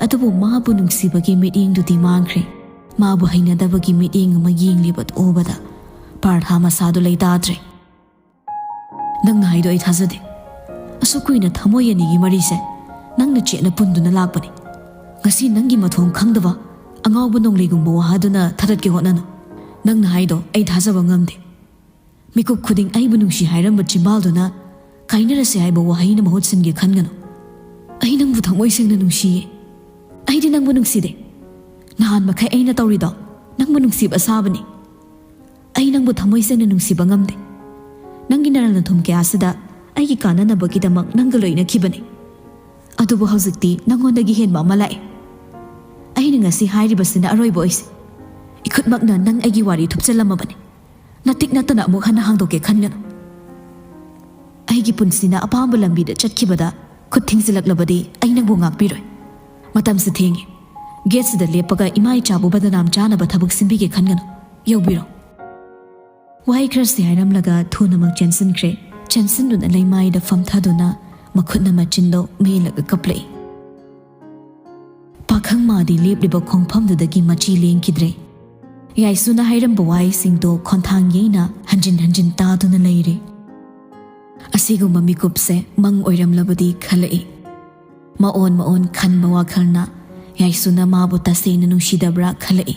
ꯑꯗꯨꯕꯨ ꯃꯥꯕꯨ ꯅꯨꯡꯁꯤꯕꯒꯤ ꯃꯤꯠꯌꯦꯡꯗꯨꯗꯤ ꯃꯥꯡꯈ꯭ꯔꯦ꯫ ꯃꯥꯕꯨ ꯍꯩꯅꯗꯕꯒꯤ ꯃꯤꯠꯌꯦꯡ ꯑꯃ ꯌꯦꯡꯂꯤꯕꯗꯨ ꯎꯕꯗ ꯄꯥꯔꯊ ꯃꯁꯥꯗꯨ ꯂꯩꯇꯥꯗ꯭ꯔꯦ꯫ "ꯅꯪꯅ ꯍꯥꯏꯗꯣ ꯑꯩ ꯊꯥꯖꯗꯦ꯫ ꯑꯁꯨꯛ ꯀꯨꯏꯅ ꯊꯃꯣꯏ ꯑꯅꯤꯒꯤ ꯃꯔꯤꯁꯦ ꯅꯪꯅ ꯆꯦꯠꯅ ꯄꯨꯟꯗꯨꯅ ꯂꯥꯛꯄꯅꯤ꯫ ꯉꯁꯤ ꯅꯪꯒꯤ ꯃꯊꯣꯡ ꯈꯪꯗꯕ ꯑꯉꯥꯎꯕ ꯅꯣꯡꯂꯩꯒꯨꯝꯕ ꯋꯥꯍꯥꯗꯨꯅ ꯊꯥꯗꯠꯀꯦ ꯍꯣꯠꯅꯅꯨ꯫ ꯅꯪꯅ ꯍꯥꯏꯗꯣ ꯑꯩ ꯊꯥꯖꯕ ꯉꯝꯗꯦ꯫ ꯃꯤꯀꯨꯞ ꯈꯨꯗꯤꯡ ꯑꯩꯕꯨ ꯅꯨꯡꯁꯤ ꯍꯥꯏꯔꯝꯕ ꯆꯤꯝꯕꯥꯜꯗꯨꯅ ꯀꯥꯏꯅꯔꯁꯦ ꯍꯥꯏꯕ ꯋꯥꯍꯩꯅ ꯃꯍꯨꯠ ꯁꯤꯟꯒꯦ ꯈꯟꯒꯅꯨ꯫ ꯑꯩ ꯅꯪꯕꯨ ꯊꯃꯣꯏ ꯁꯦꯡꯅ ꯅꯨꯡꯁꯤꯌꯦ꯫ ꯑꯩꯗꯤ ꯅꯪꯕꯨ ꯅꯨꯡꯁꯤꯗꯦ꯫ ꯅꯍꯥꯟ ꯃꯈꯩ ꯑꯩꯅ ꯇꯧꯔꯤꯗꯣ ꯅꯪꯕꯨ ꯅꯨꯡꯁꯤꯕ ꯁꯥꯕꯅꯤ꯫ ꯑꯩ ꯅꯪꯕꯨ ꯊꯃꯣꯏ ꯁꯦꯡꯅ ꯅꯨꯡꯁꯤꯕ ꯉꯝꯗꯦ꯫ ꯅꯪꯒꯤ ꯅꯔꯜ ꯅꯊꯨꯝ ꯀꯌꯥꯁꯤꯗ ꯑꯩꯒꯤ ꯀꯥꯟꯅꯅꯕꯒꯤꯗꯃꯛ ꯅꯪꯒ ꯂꯣꯏꯅꯈꯤꯕꯅꯤ꯫ ꯑꯗꯨꯕꯨ ꯍꯧꯖꯤꯛꯇꯤ ꯅꯪꯉꯣꯟꯗꯒꯤ ꯍꯦꯟꯕ ꯑꯃ ꯂꯥꯛꯑꯦ꯫ ꯑꯩꯅ ꯉꯁꯤ ꯍꯥꯏꯔꯤꯕꯁꯤꯅ ꯑꯔꯣꯏꯕ ꯑꯣꯏꯁꯦ꯫ ꯏꯈꯨꯠꯃꯛꯅ ꯅꯪ ꯑꯩꯒꯤ ꯋꯥꯔꯤ ꯊꯨꯞꯆꯜꯂꯝꯃꯕꯅꯤ꯫ ꯅꯇꯤꯛ ꯅꯠꯇꯅ ꯑꯃꯨꯛ ꯍꯟꯅ ꯍꯥꯡꯗꯣꯛꯀꯦ ꯈꯟꯒꯅꯨ꯫ ꯑꯩꯒꯤ ꯄꯨꯟꯁꯤꯅ ꯑꯄꯥꯝꯕ ꯂꯝꯕꯤꯗ ꯆꯠꯈꯤꯕꯗ ꯈꯨꯠ ꯊꯤꯡꯖꯤꯜꯂꯛꯂꯕꯗꯤ ꯑꯩ ꯅꯪꯕꯨ ꯉꯥꯛꯄꯤꯔꯣꯏ꯫ ꯃꯇꯝꯁꯨ ꯊꯦꯡꯉꯦ꯫ ꯒꯦꯠꯁꯤꯗ ꯂꯦꯞꯄꯒ ꯏꯃꯥ ꯏꯆꯥꯕꯨ ꯕꯗꯅꯥꯝ ꯆꯥꯅꯕ ꯊꯕꯛ ꯁꯤꯟꯕꯤꯒꯦ ꯈꯟꯒꯅꯨ꯫ ꯌꯧꯕꯤꯔꯣ꯫" ꯋꯥꯍꯩ ꯈꯔꯁꯤ ꯍꯥꯏꯔꯝꯂꯒ ꯊꯨꯅꯃꯛ ꯆꯦꯟꯁꯤꯟꯈ꯭ꯔꯦ꯫ ꯆꯦꯟꯁꯤꯟꯗꯨꯅ ꯂꯩꯃꯥꯏꯗ ꯐꯝꯊꯗꯨꯅ ꯃꯈꯨꯠꯅ ꯃꯆꯤꯟꯗꯣ ꯃꯦꯜꯂꯒ ꯀꯞꯂꯛꯏ꯫ ꯄꯥꯈꯪ ꯃꯥꯗꯤ ꯂꯦꯞꯂꯤꯕ ꯈꯣꯡꯐꯝꯗꯨꯗꯒꯤ ꯃꯆꯤ ꯂꯦꯡꯈꯤꯗ꯭ꯔꯦ꯫ ꯌꯥꯏꯁꯨꯅ ꯍꯥꯏꯔꯝꯕ ꯋꯥꯍꯩꯁꯤꯡꯗꯣ ꯈꯣꯟꯊꯥꯡ ꯌꯩꯅ ꯍꯟꯖꯤꯟ ꯍꯟꯖꯤꯟ ꯇꯥꯗꯨꯅ ꯂꯩꯔꯦ꯫ ꯑꯁꯤꯒꯨꯝꯕ ꯃꯤꯀꯨꯞꯁꯦ ꯃꯪ ꯑꯣꯏꯔꯝꯂꯕꯗꯤ ꯈꯜꯂꯛꯏ꯫ ꯃꯑꯣꯟ ꯃꯑꯣꯟ ꯈꯟꯕ ꯋꯥꯈꯜꯅ ꯌꯥꯏꯁꯨꯅ ꯃꯥꯕꯨ ꯇꯁꯦꯡꯅ ꯅꯨꯡꯁꯤꯗꯕ꯭ꯔꯥ ꯈꯜꯂꯛꯏ꯫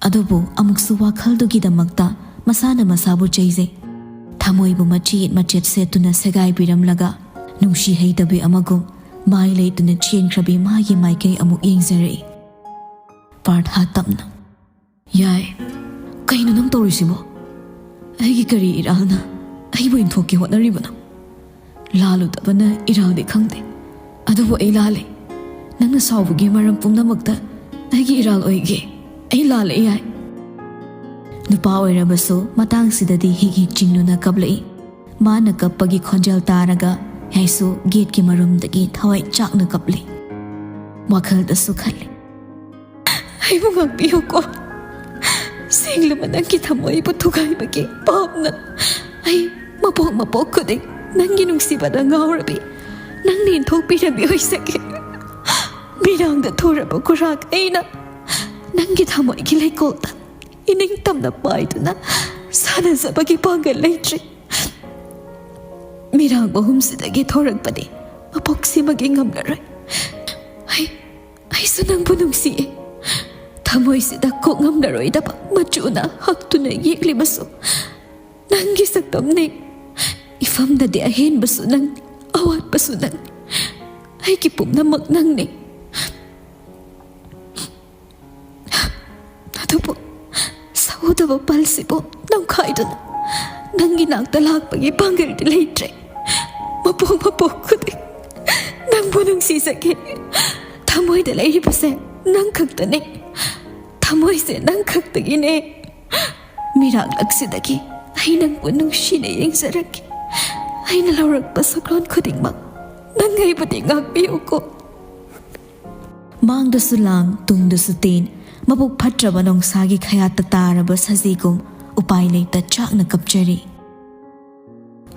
ꯑꯗꯨꯕꯨ ꯑꯃꯨꯛꯁꯨ ꯋꯥꯈꯜꯗꯨꯒꯤꯗꯃꯛꯇ ꯃꯁꯥꯅ ꯃꯁꯥꯕꯨ ꯆꯩꯖꯩ꯫ ꯊꯃꯣꯏꯕꯨ ꯃꯆꯦꯠ ꯃꯆꯦꯠ ꯁꯦꯠꯇꯨꯅ ꯁꯦꯒꯥꯏꯕꯤꯔꯝꯂꯒ ꯅꯨꯡꯁꯤ ꯍꯩꯇꯕꯤ ꯑꯃꯒꯨꯝ ꯃꯥꯏ ꯂꯩꯇꯨꯅ ꯆꯦꯟꯈ꯭ꯔꯕꯤ ꯃꯥꯒꯤ ꯃꯥꯏꯀꯩ ꯑꯃꯨꯛ ꯌꯦꯡꯖꯔꯛꯏ꯫ ꯄꯥꯔꯊ ꯇꯞꯅ, "ꯌꯥꯏ, ꯀꯩꯅꯣ ꯅꯪ ꯇꯧꯔꯤꯁꯤꯕꯣ? ꯑꯩꯒꯤ ꯀꯔꯤ ꯏꯔꯥꯜꯅ ꯑꯩꯕꯨ ꯏꯟꯊꯣꯛꯀꯦ ꯍꯣꯠꯅꯔꯤꯕꯅꯣ? ꯂꯥꯜꯂꯨꯗꯕꯅ ꯏꯔꯥꯜꯗꯤ ꯈꯪꯗꯦ, ꯑꯗꯨꯕꯨ ꯑꯩ ꯂꯥꯜꯂꯦ꯫ ꯅꯪꯅ ꯁꯥꯎꯕꯒꯤ ꯃꯔꯝ ꯄꯨꯝꯅꯃꯛꯇ ꯑꯩꯒꯤ ꯏꯔꯥꯜ ꯑꯣꯏꯒꯦ꯫ ꯑꯩ ꯂꯥꯜꯂꯦ, ꯌꯥꯏ꯫" ꯅꯨꯄꯥ ꯑꯣꯏꯔꯕꯁꯨ ꯃꯇꯥꯡꯁꯤꯗꯗꯤ ꯍꯤꯛ ꯍꯤꯛ ꯆꯤꯡꯗꯨꯅ ꯀꯞꯂꯛꯏ꯫ ꯃꯥꯅ ꯀꯞꯄꯒꯤ ꯈꯣꯟꯖꯦꯜ ꯇꯥꯔꯒ ꯌꯥꯏꯁꯨ ꯒꯦꯠꯀꯤ ꯃꯔꯨꯝꯗꯒꯤ ꯊꯋꯥꯏ ꯆꯥꯛꯅ ꯀꯞꯂꯤ꯫ ꯋꯥꯈꯜꯗꯁꯨ ꯈꯜꯂꯤ, "ꯑꯩꯕꯨ ꯉꯥꯛꯄꯤꯌꯨꯀꯣ꯫ ꯁꯦꯡꯂꯕ ꯅꯪꯒꯤ ꯊꯃꯣꯏꯕꯨ ꯊꯨꯒꯥꯏꯕꯒꯤ ꯄꯥꯞꯅ ꯑꯩ ꯃꯄꯣꯛ ꯃꯄꯣꯛ ꯈꯨꯗꯤꯡ ꯅꯪꯒꯤ ꯅꯨꯡꯁꯤꯕꯗ ꯉꯥꯎꯔꯕꯤ, ꯅꯪꯅ ꯏꯟꯊꯣꯛꯄꯤꯔꯕꯤ ꯑꯣꯏꯖꯒꯦ꯫ ꯃꯤꯔꯥꯡꯗ ꯊꯣꯔꯕ ꯈꯨꯔꯥꯛ ꯑꯩꯅ ꯅꯪꯒꯤ ꯊꯃꯣꯏꯒꯤ ꯂꯩꯀꯣꯜꯗ ꯏꯅꯤꯡꯇꯝꯅ ꯄꯥꯏꯗꯨꯅ ꯁꯥꯟꯅꯖꯕꯒꯤ ꯄꯥꯡꯒꯜ ꯂꯩꯇ꯭ꯔꯦ꯫ ꯃꯤꯔꯥꯡ ꯃꯍꯨꯝꯁꯤꯗꯒꯤ ꯊꯣꯔꯛꯄꯅꯤ, ꯃꯄꯣꯛꯁꯤꯃꯒꯤ ꯉꯝꯂꯔꯣꯏ꯫ ꯑꯩ, ꯑꯩꯁꯨ ꯅꯪꯕꯨ ꯅꯨꯡꯁꯤꯌꯦ꯫ ꯊꯃꯣꯏꯁꯤꯗ ꯀꯣꯛ ꯉꯝꯂꯔꯣꯏꯗꯕ ꯃꯆꯨꯅ ꯍꯛꯇꯨꯅ ꯌꯦꯛꯂꯤꯕꯁꯨ ꯅꯪꯒꯤ ꯁꯛꯇꯝꯅꯤ꯫ ꯏꯐꯝꯗꯗꯤ ꯑꯍꯦꯟꯕꯁꯨ ꯅꯪ, ꯑꯋꯥꯠꯄꯁꯨ ꯅꯪ, ꯑꯩꯒꯤ ꯄꯨꯝꯅꯃꯛ ꯅꯪꯅꯤ꯫ ꯑꯗꯨꯕꯨ ꯁꯧꯗꯕ ꯄꯜꯁꯤꯕꯨ ꯅꯝꯈꯥꯏꯗꯨꯅ ꯅꯪꯒꯤ ꯅꯥꯛꯇ ꯂꯥꯛꯄꯒꯤ ꯄꯥꯡꯒꯜꯗꯤ ꯂꯩꯇ꯭ꯔꯦ꯫ ꯃꯄꯣꯛ ꯃꯄꯣꯛ ꯈꯨꯗꯤꯡ ꯅꯪꯕꯨ ꯅꯨꯡꯁꯤꯖꯒꯦ꯫ ꯊꯃꯣꯏꯗ ꯂꯩꯔꯤꯕꯁꯦ ꯅꯪ ꯈꯛꯇꯅꯦ꯫ ꯊꯃꯣꯏꯁꯦ ꯅꯪ ꯈꯛꯇꯒꯤꯅꯦ꯫ ꯃꯤꯔꯥꯡꯂꯛꯁꯤꯗꯒꯤ ꯑꯩ ꯅꯪꯕꯨ ꯅꯨꯡꯁꯤꯅ ꯌꯦꯡꯖꯔꯛꯀꯦ꯫ ꯑꯩꯅ ꯂꯧꯔꯛꯄ ꯁꯛꯂꯣꯟ ꯈꯨꯗꯤꯡꯃꯛ ꯅꯪ ꯑꯩꯕꯨꯗꯤ ꯉꯥꯛꯄꯤꯌꯨꯀꯣ꯫" ꯃꯥꯡꯗꯁꯨ ꯂꯥꯡ, ꯇꯨꯡꯗꯁꯨ ꯇꯦꯟ, ꯃꯕꯨꯛ ꯐꯠꯇ꯭ꯔꯕ ꯅꯣꯡꯁꯥꯒꯤ ꯈꯌꯥꯠꯇ ꯇꯥꯔꯕ ꯁꯖꯤꯒꯨꯝ ꯎꯄꯥꯏ ꯂꯩꯇ ꯆꯥꯛꯅ ꯀꯞꯆꯔꯤ꯫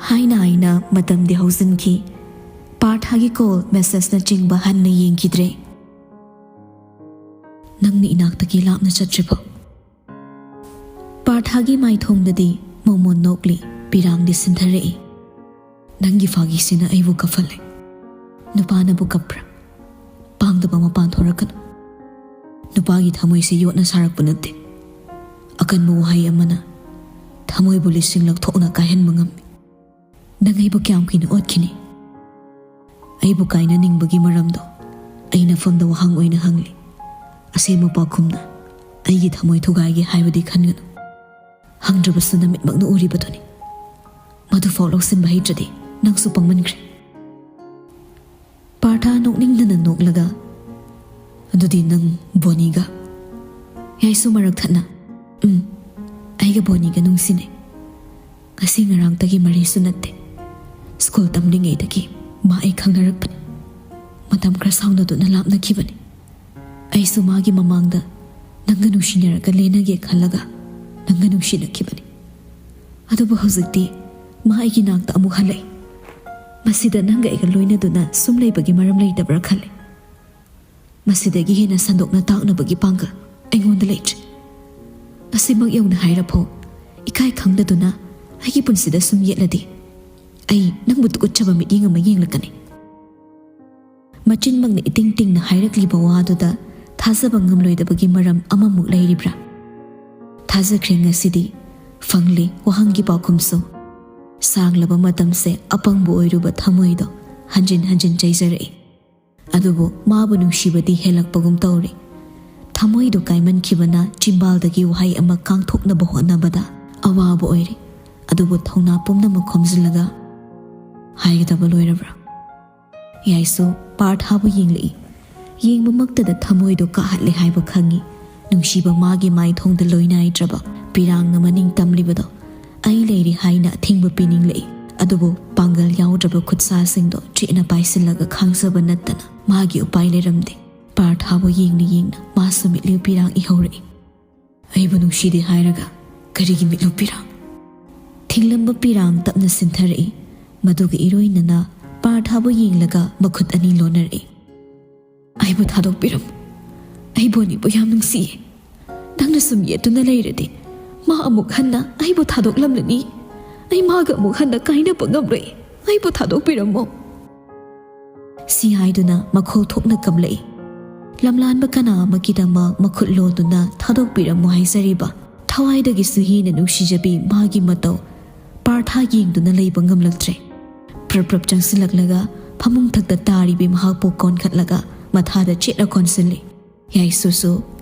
ꯍꯥꯏꯅ ꯍꯥꯏꯅ ꯃꯇꯝꯗꯤ ꯍꯧꯖꯤꯟꯈꯤ꯫ ꯄꯥꯔꯊꯒꯤ ꯀꯣꯜ, ꯃꯦꯁꯦꯖꯅꯆꯤꯡꯕ ꯍꯟꯅ ꯌꯦꯡꯈꯤꯗ꯭ꯔꯦ꯫ "ꯅꯪꯅ ꯏꯅꯥꯛꯇꯒꯤ ꯂꯥꯞꯅ ꯆꯠꯇ꯭ꯔꯤꯐꯥꯎ ꯊꯥꯒꯤ ꯃꯥꯏꯊꯣꯡꯗꯗꯤ ꯃꯣꯃꯣꯟ ꯅꯣꯛꯂꯤ꯫ ꯄꯤꯔꯥꯡꯗꯤ ꯁꯤꯟꯊꯔꯛꯏ꯫ "ꯅꯪꯒꯤ ꯐꯥꯒꯤꯁꯤꯅ ꯑꯩꯕꯨ ꯀꯞꯍꯜꯂꯦ꯫ ꯅꯨꯄꯥꯅꯕꯨ ꯀꯞꯄ꯭ꯔꯥ? ꯄꯥꯡꯗꯕ ꯃꯄꯥꯟ ꯊꯣꯔꯛꯀꯅꯨ꯫ ꯅꯨꯄꯥꯒꯤ ꯊꯃꯣꯏꯁꯦ ꯌꯣꯠꯅ ꯁꯥꯔꯛꯄ ꯅꯠꯇꯦ꯫ ꯑꯀꯟꯕ ꯋꯥꯍꯩ ꯑꯃꯅ ꯊꯃꯣꯏꯕꯨ ꯂꯤꯁꯤꯡ ꯂꯛ ꯊꯣꯛꯅ ꯀꯥꯏꯍꯟꯕ ꯉꯝꯃꯤ꯫ ꯅꯪ ꯑꯩꯕꯨ ꯀꯌꯥꯝ ꯀꯨꯏꯅ ꯑꯣꯠꯈꯤꯅꯤ?" ꯑꯩꯕꯨ ꯀꯥꯏꯅꯅꯤꯡꯕꯒꯤ ꯃꯔꯝꯗꯣ ꯑꯩ ꯅꯐꯝꯗ ꯋꯥꯍꯪ ꯑꯣꯏꯅ ꯍꯪꯂꯤ꯫ ꯑꯁꯦꯡꯕ ꯄꯥꯎꯈꯨꯝꯅ ꯑꯩꯒꯤ ꯊꯃꯣꯏ ꯊꯨꯒꯥꯏꯒꯦ ꯍꯥꯏꯕꯗꯤ ꯈꯟꯒꯅꯨ꯫ ꯍꯪꯗ꯭ꯔꯕꯁꯨ ꯅꯃꯤꯠꯃꯛꯅ ꯎꯔꯤꯕꯗꯨꯅꯤ꯫ ꯃꯗꯨꯐꯥꯎ ꯂꯧꯁꯤꯟꯕ ꯍꯩꯇ꯭ꯔꯗꯤ ꯅꯪꯁꯨ ꯄꯪꯃꯟꯈ꯭ꯔꯦ꯫ ꯄꯥꯔꯊ ꯅꯣꯛꯅꯤꯡꯗꯅ ꯅꯣꯛꯂꯒ, "ꯑꯗꯨꯗꯤ ꯅꯪ ꯕꯣꯅꯤꯒ?" ꯌꯥꯏꯁꯨ ꯃꯔꯛ ꯊꯠꯅ, "ꯎꯝ, ꯑꯩꯒ ꯕꯣꯅꯤꯒ ꯅꯨꯡꯁꯤꯅꯩ꯫ ꯉꯁꯤ ꯉꯔꯥꯡꯇꯒꯤ ꯃꯔꯤꯁꯨ ꯅꯠꯇꯦ꯫ ꯁ꯭ꯀꯨꯜ ꯇꯝꯂꯤꯉꯩꯗꯒꯤ ꯃꯥ ꯑꯩ ꯈꯪꯅꯔꯛꯄꯅꯤ꯫ ꯃꯇꯝ ꯈꯔ ꯁꯥꯎꯅꯗꯨꯅ ꯂꯥꯞꯅꯈꯤꯕꯅꯤ꯫ ꯑꯩꯁꯨ ꯃꯥꯒꯤ ꯃꯃꯥꯡꯗ ꯅꯪꯒ ꯅꯨꯡꯁꯤꯅꯔꯒ ꯂꯦꯟꯅꯒꯦ ꯈꯜꯂꯒ ꯅꯪꯒ ꯅꯨꯡꯁꯤꯅꯈꯤꯕꯅꯤ꯫ ꯑꯗꯨꯕꯨ ꯍꯧꯖꯤꯛꯇꯤ ꯃꯥ ꯑꯩꯒꯤ ꯅꯥꯛꯇ ꯑꯃꯨꯛ ꯍꯜꯂꯛꯏ꯫ ꯃꯁꯤꯗ ꯅꯪꯒ ꯑꯩꯒ ꯂꯣꯏꯅꯗꯨꯅ ꯁꯨꯝ ꯂꯩꯕꯒꯤ ꯃꯔꯝ ꯂꯩꯇꯕ꯭ꯔꯥ ꯈꯜꯂꯤ꯫ ꯃꯁꯤꯗꯒꯤ ꯍꯦꯟꯅ ꯁꯟꯗꯣꯛꯅ ꯇꯥꯛꯅꯕꯒꯤ ꯄꯥꯡꯒꯜ ꯑꯩꯉꯣꯟꯗ ꯂꯩꯇ꯭ꯔꯦ꯫ ꯃꯁꯤꯃꯛ ꯌꯧꯅ ꯍꯥꯏꯔꯐꯥꯎ ꯏꯀꯥꯏ ꯈꯪꯗꯗꯨꯅ ꯑꯩꯒꯤ ꯄꯨꯟꯁꯤꯗ ꯁꯨꯝ ꯌꯦꯠꯂꯗꯤ ꯑꯩ ꯅꯪꯕꯨ ꯇꯨꯀꯠꯆꯕ ꯃꯤꯠꯌꯦꯡ ꯑꯃ ꯌꯦꯡꯂꯛꯀꯅꯤ꯫" ꯃꯆꯤꯟꯃꯛꯅ ꯏꯇꯤꯡ ꯇꯤꯡꯅ ꯍꯥꯏꯔꯛꯂꯤꯕ ꯋꯥꯗꯨꯗ ꯊꯥꯖꯕ ꯉꯝꯂꯣꯏꯗꯕꯒꯤ ꯃꯔꯝ ꯑꯃꯃꯨꯛ ꯂꯩꯔꯤꯕ꯭ꯔꯥ? ꯊꯥꯖꯈ꯭ꯔꯦ ꯉꯁꯤꯗꯤ, ꯐꯪꯂꯦ ꯋꯥꯍꯪꯒꯤ ꯄꯥꯎꯈꯨꯝꯁꯨ꯫ ꯁꯥꯡꯂꯕ ꯃꯇꯝꯁꯦ ꯑꯄꯪꯕ ꯑꯣꯏꯔꯨꯕ ꯊꯃꯣꯏꯗꯣ ꯍꯟꯖꯤꯟ ꯍꯟꯖꯤꯟ ꯆꯩꯖꯔꯛꯏ꯫ ꯑꯗꯨꯕꯨ ꯃꯥꯕꯨ ꯅꯨꯡꯁꯤꯕꯗꯤ ꯍꯦꯜꯂꯛꯄꯒꯨꯝ ꯇꯧꯔꯤ꯫ ꯊꯃꯣꯏꯗꯨ ꯀꯥꯏꯃꯟꯈꯤꯕꯅ ꯆꯤꯝꯕꯥꯜꯗꯒꯤ ꯋꯥꯍꯩ ꯑꯃ ꯀꯥꯡꯊꯣꯛꯅꯕ ꯍꯣꯠꯅꯕꯗ ꯑꯋꯥꯕ ꯑꯣꯏꯔꯤ꯫ ꯑꯗꯨꯕꯨ ꯊꯧꯅꯥ ꯄꯨꯝꯅꯃꯛ ꯈꯣꯝꯖꯤꯜꯂꯒ ꯍꯥꯏꯒꯗꯕ ꯂꯣꯏꯔꯕ꯭ꯔꯥ? ꯌꯥꯏꯁꯨ ꯄꯥꯔꯊꯥꯕꯨ ꯌꯦꯡꯂꯛꯏ꯫ ꯌꯦꯡꯕꯃꯛꯇꯗ ꯊꯃꯣꯏꯗꯨ ꯀꯥꯍꯠꯂꯦ ꯍꯥꯏꯕ ꯈꯪꯉꯤ꯫ ꯅꯨꯡꯁꯤꯕ ꯃꯥꯒꯤ ꯃꯥꯏꯊꯣꯡꯗ ꯂꯣꯏ ꯅꯥꯏꯗ꯭ꯔꯕ ꯄꯤꯔꯥꯡꯅ ꯃꯅꯤꯡ ꯇꯝꯂꯤꯕꯗꯣ ꯑꯩ ꯂꯩꯔꯤ ꯍꯥꯏꯅ ꯑꯊꯤꯡꯕ ꯄꯤꯅꯤꯡꯂꯛꯏ꯫ ꯑꯗꯨꯕꯨ ꯄꯥꯡꯒꯜ ꯌꯥꯎꯗ꯭ꯔꯕ ꯈꯨꯠꯁꯥꯁꯤꯡꯗꯣ ꯆꯦꯠꯅ ꯄꯥꯏꯁꯤꯜꯂꯒ ꯈꯥꯡꯖꯕ ꯅꯠꯇꯅ ꯃꯥꯒꯤ ꯎꯄꯥꯏ ꯂꯩꯔꯝꯗꯦ꯫ ꯄꯥꯔꯊꯥꯕꯨ ꯌꯦꯡꯅ ꯌꯦꯡꯅ ꯃꯥꯁꯨ ꯃꯤꯠꯂꯨ ꯄꯤꯔꯥꯡ ꯏꯍꯧꯔꯛꯏ꯫ "ꯑꯩꯕꯨ ꯅꯨꯡꯁꯤꯗꯦ ꯍꯥꯏꯔꯒ ꯀꯔꯤꯒꯤ ꯃꯤꯠꯂꯨ ꯄꯤꯔꯥꯡ?" ꯊꯤꯡꯂꯝꯕ ꯄꯤꯔꯥꯡ ꯇꯞꯅ ꯁꯤꯟꯊꯔꯛꯏ꯫ ꯃꯗꯨꯒ ꯏꯔꯣꯏꯅꯅ ꯄꯥꯔꯊꯥꯕꯨ ꯌꯦꯡꯂꯒ ꯃꯈꯨꯠ ꯑꯅꯤ ꯂꯣꯟꯅꯔꯛꯏ꯫ "ꯑꯩꯕꯨ ꯊꯥꯗꯣꯛꯄꯤꯔꯝꯃꯨ꯫ ꯑꯩ ꯕꯣꯅꯤꯕꯨ ꯌꯥꯝ ꯅꯨꯡꯁꯤꯌꯦ꯫ ꯅꯪꯅ ꯁꯨꯝ ꯌꯦꯠꯇꯨꯅ ꯂꯩꯔꯗꯤ ꯃꯥ ꯑꯃꯨꯛ ꯍꯟꯅ ꯑꯩꯕꯨ ꯊꯥꯗꯣꯛꯂꯝꯂꯅꯤ꯫ ꯑꯩ ꯃꯥꯒ ꯑꯃꯨꯛ ꯍꯟꯅ ꯀꯥꯏꯅꯕ ꯉꯝꯂꯣꯏ꯫ ꯑꯩꯕꯨ ꯊꯥꯗꯣꯛꯄꯤꯔꯝꯃꯣ꯫ ꯁꯤ ꯍꯥꯏꯗꯨꯅ ꯃꯈꯣꯜ ꯊꯣꯛꯅ ꯀꯞꯂꯛꯏ꯫ ꯂꯝꯂꯥꯟꯕ ꯀꯅꯥ ꯑꯃꯒꯤꯗꯃꯛ ꯃꯈꯨꯠ ꯂꯣꯟꯗꯨꯅ ꯊꯥꯗꯣꯛꯄꯤꯔꯝꯃꯣ ꯍꯥꯏꯖꯔꯤꯕ ꯊꯋꯥꯏꯗꯒꯤꯁꯨ ꯍꯦꯟꯅ ꯅꯨꯡꯁꯤꯖꯕꯤ ꯃꯥꯒꯤ ꯃꯇꯧ ꯄꯥꯔꯊ ꯌꯦꯡꯗꯨꯅ ꯂꯩꯕ ꯉꯝꯂꯛꯇ꯭ꯔꯦ꯫ ꯄ꯭ꯔꯞ ꯄ꯭ꯔꯞ ꯆꯪꯁꯤꯜꯂꯛꯂꯒ ꯐꯃꯨꯡ ꯊꯛꯇ ꯇꯥꯔꯤꯕꯤ ꯃꯍꯥꯛꯄꯨ ꯀꯣꯟꯈꯠꯂꯒ ꯃꯊꯥꯗ ꯆꯦꯠꯅ ꯀꯣꯟꯁꯤꯜꯂꯤ꯫ ꯌꯥꯏꯁꯨꯁꯨ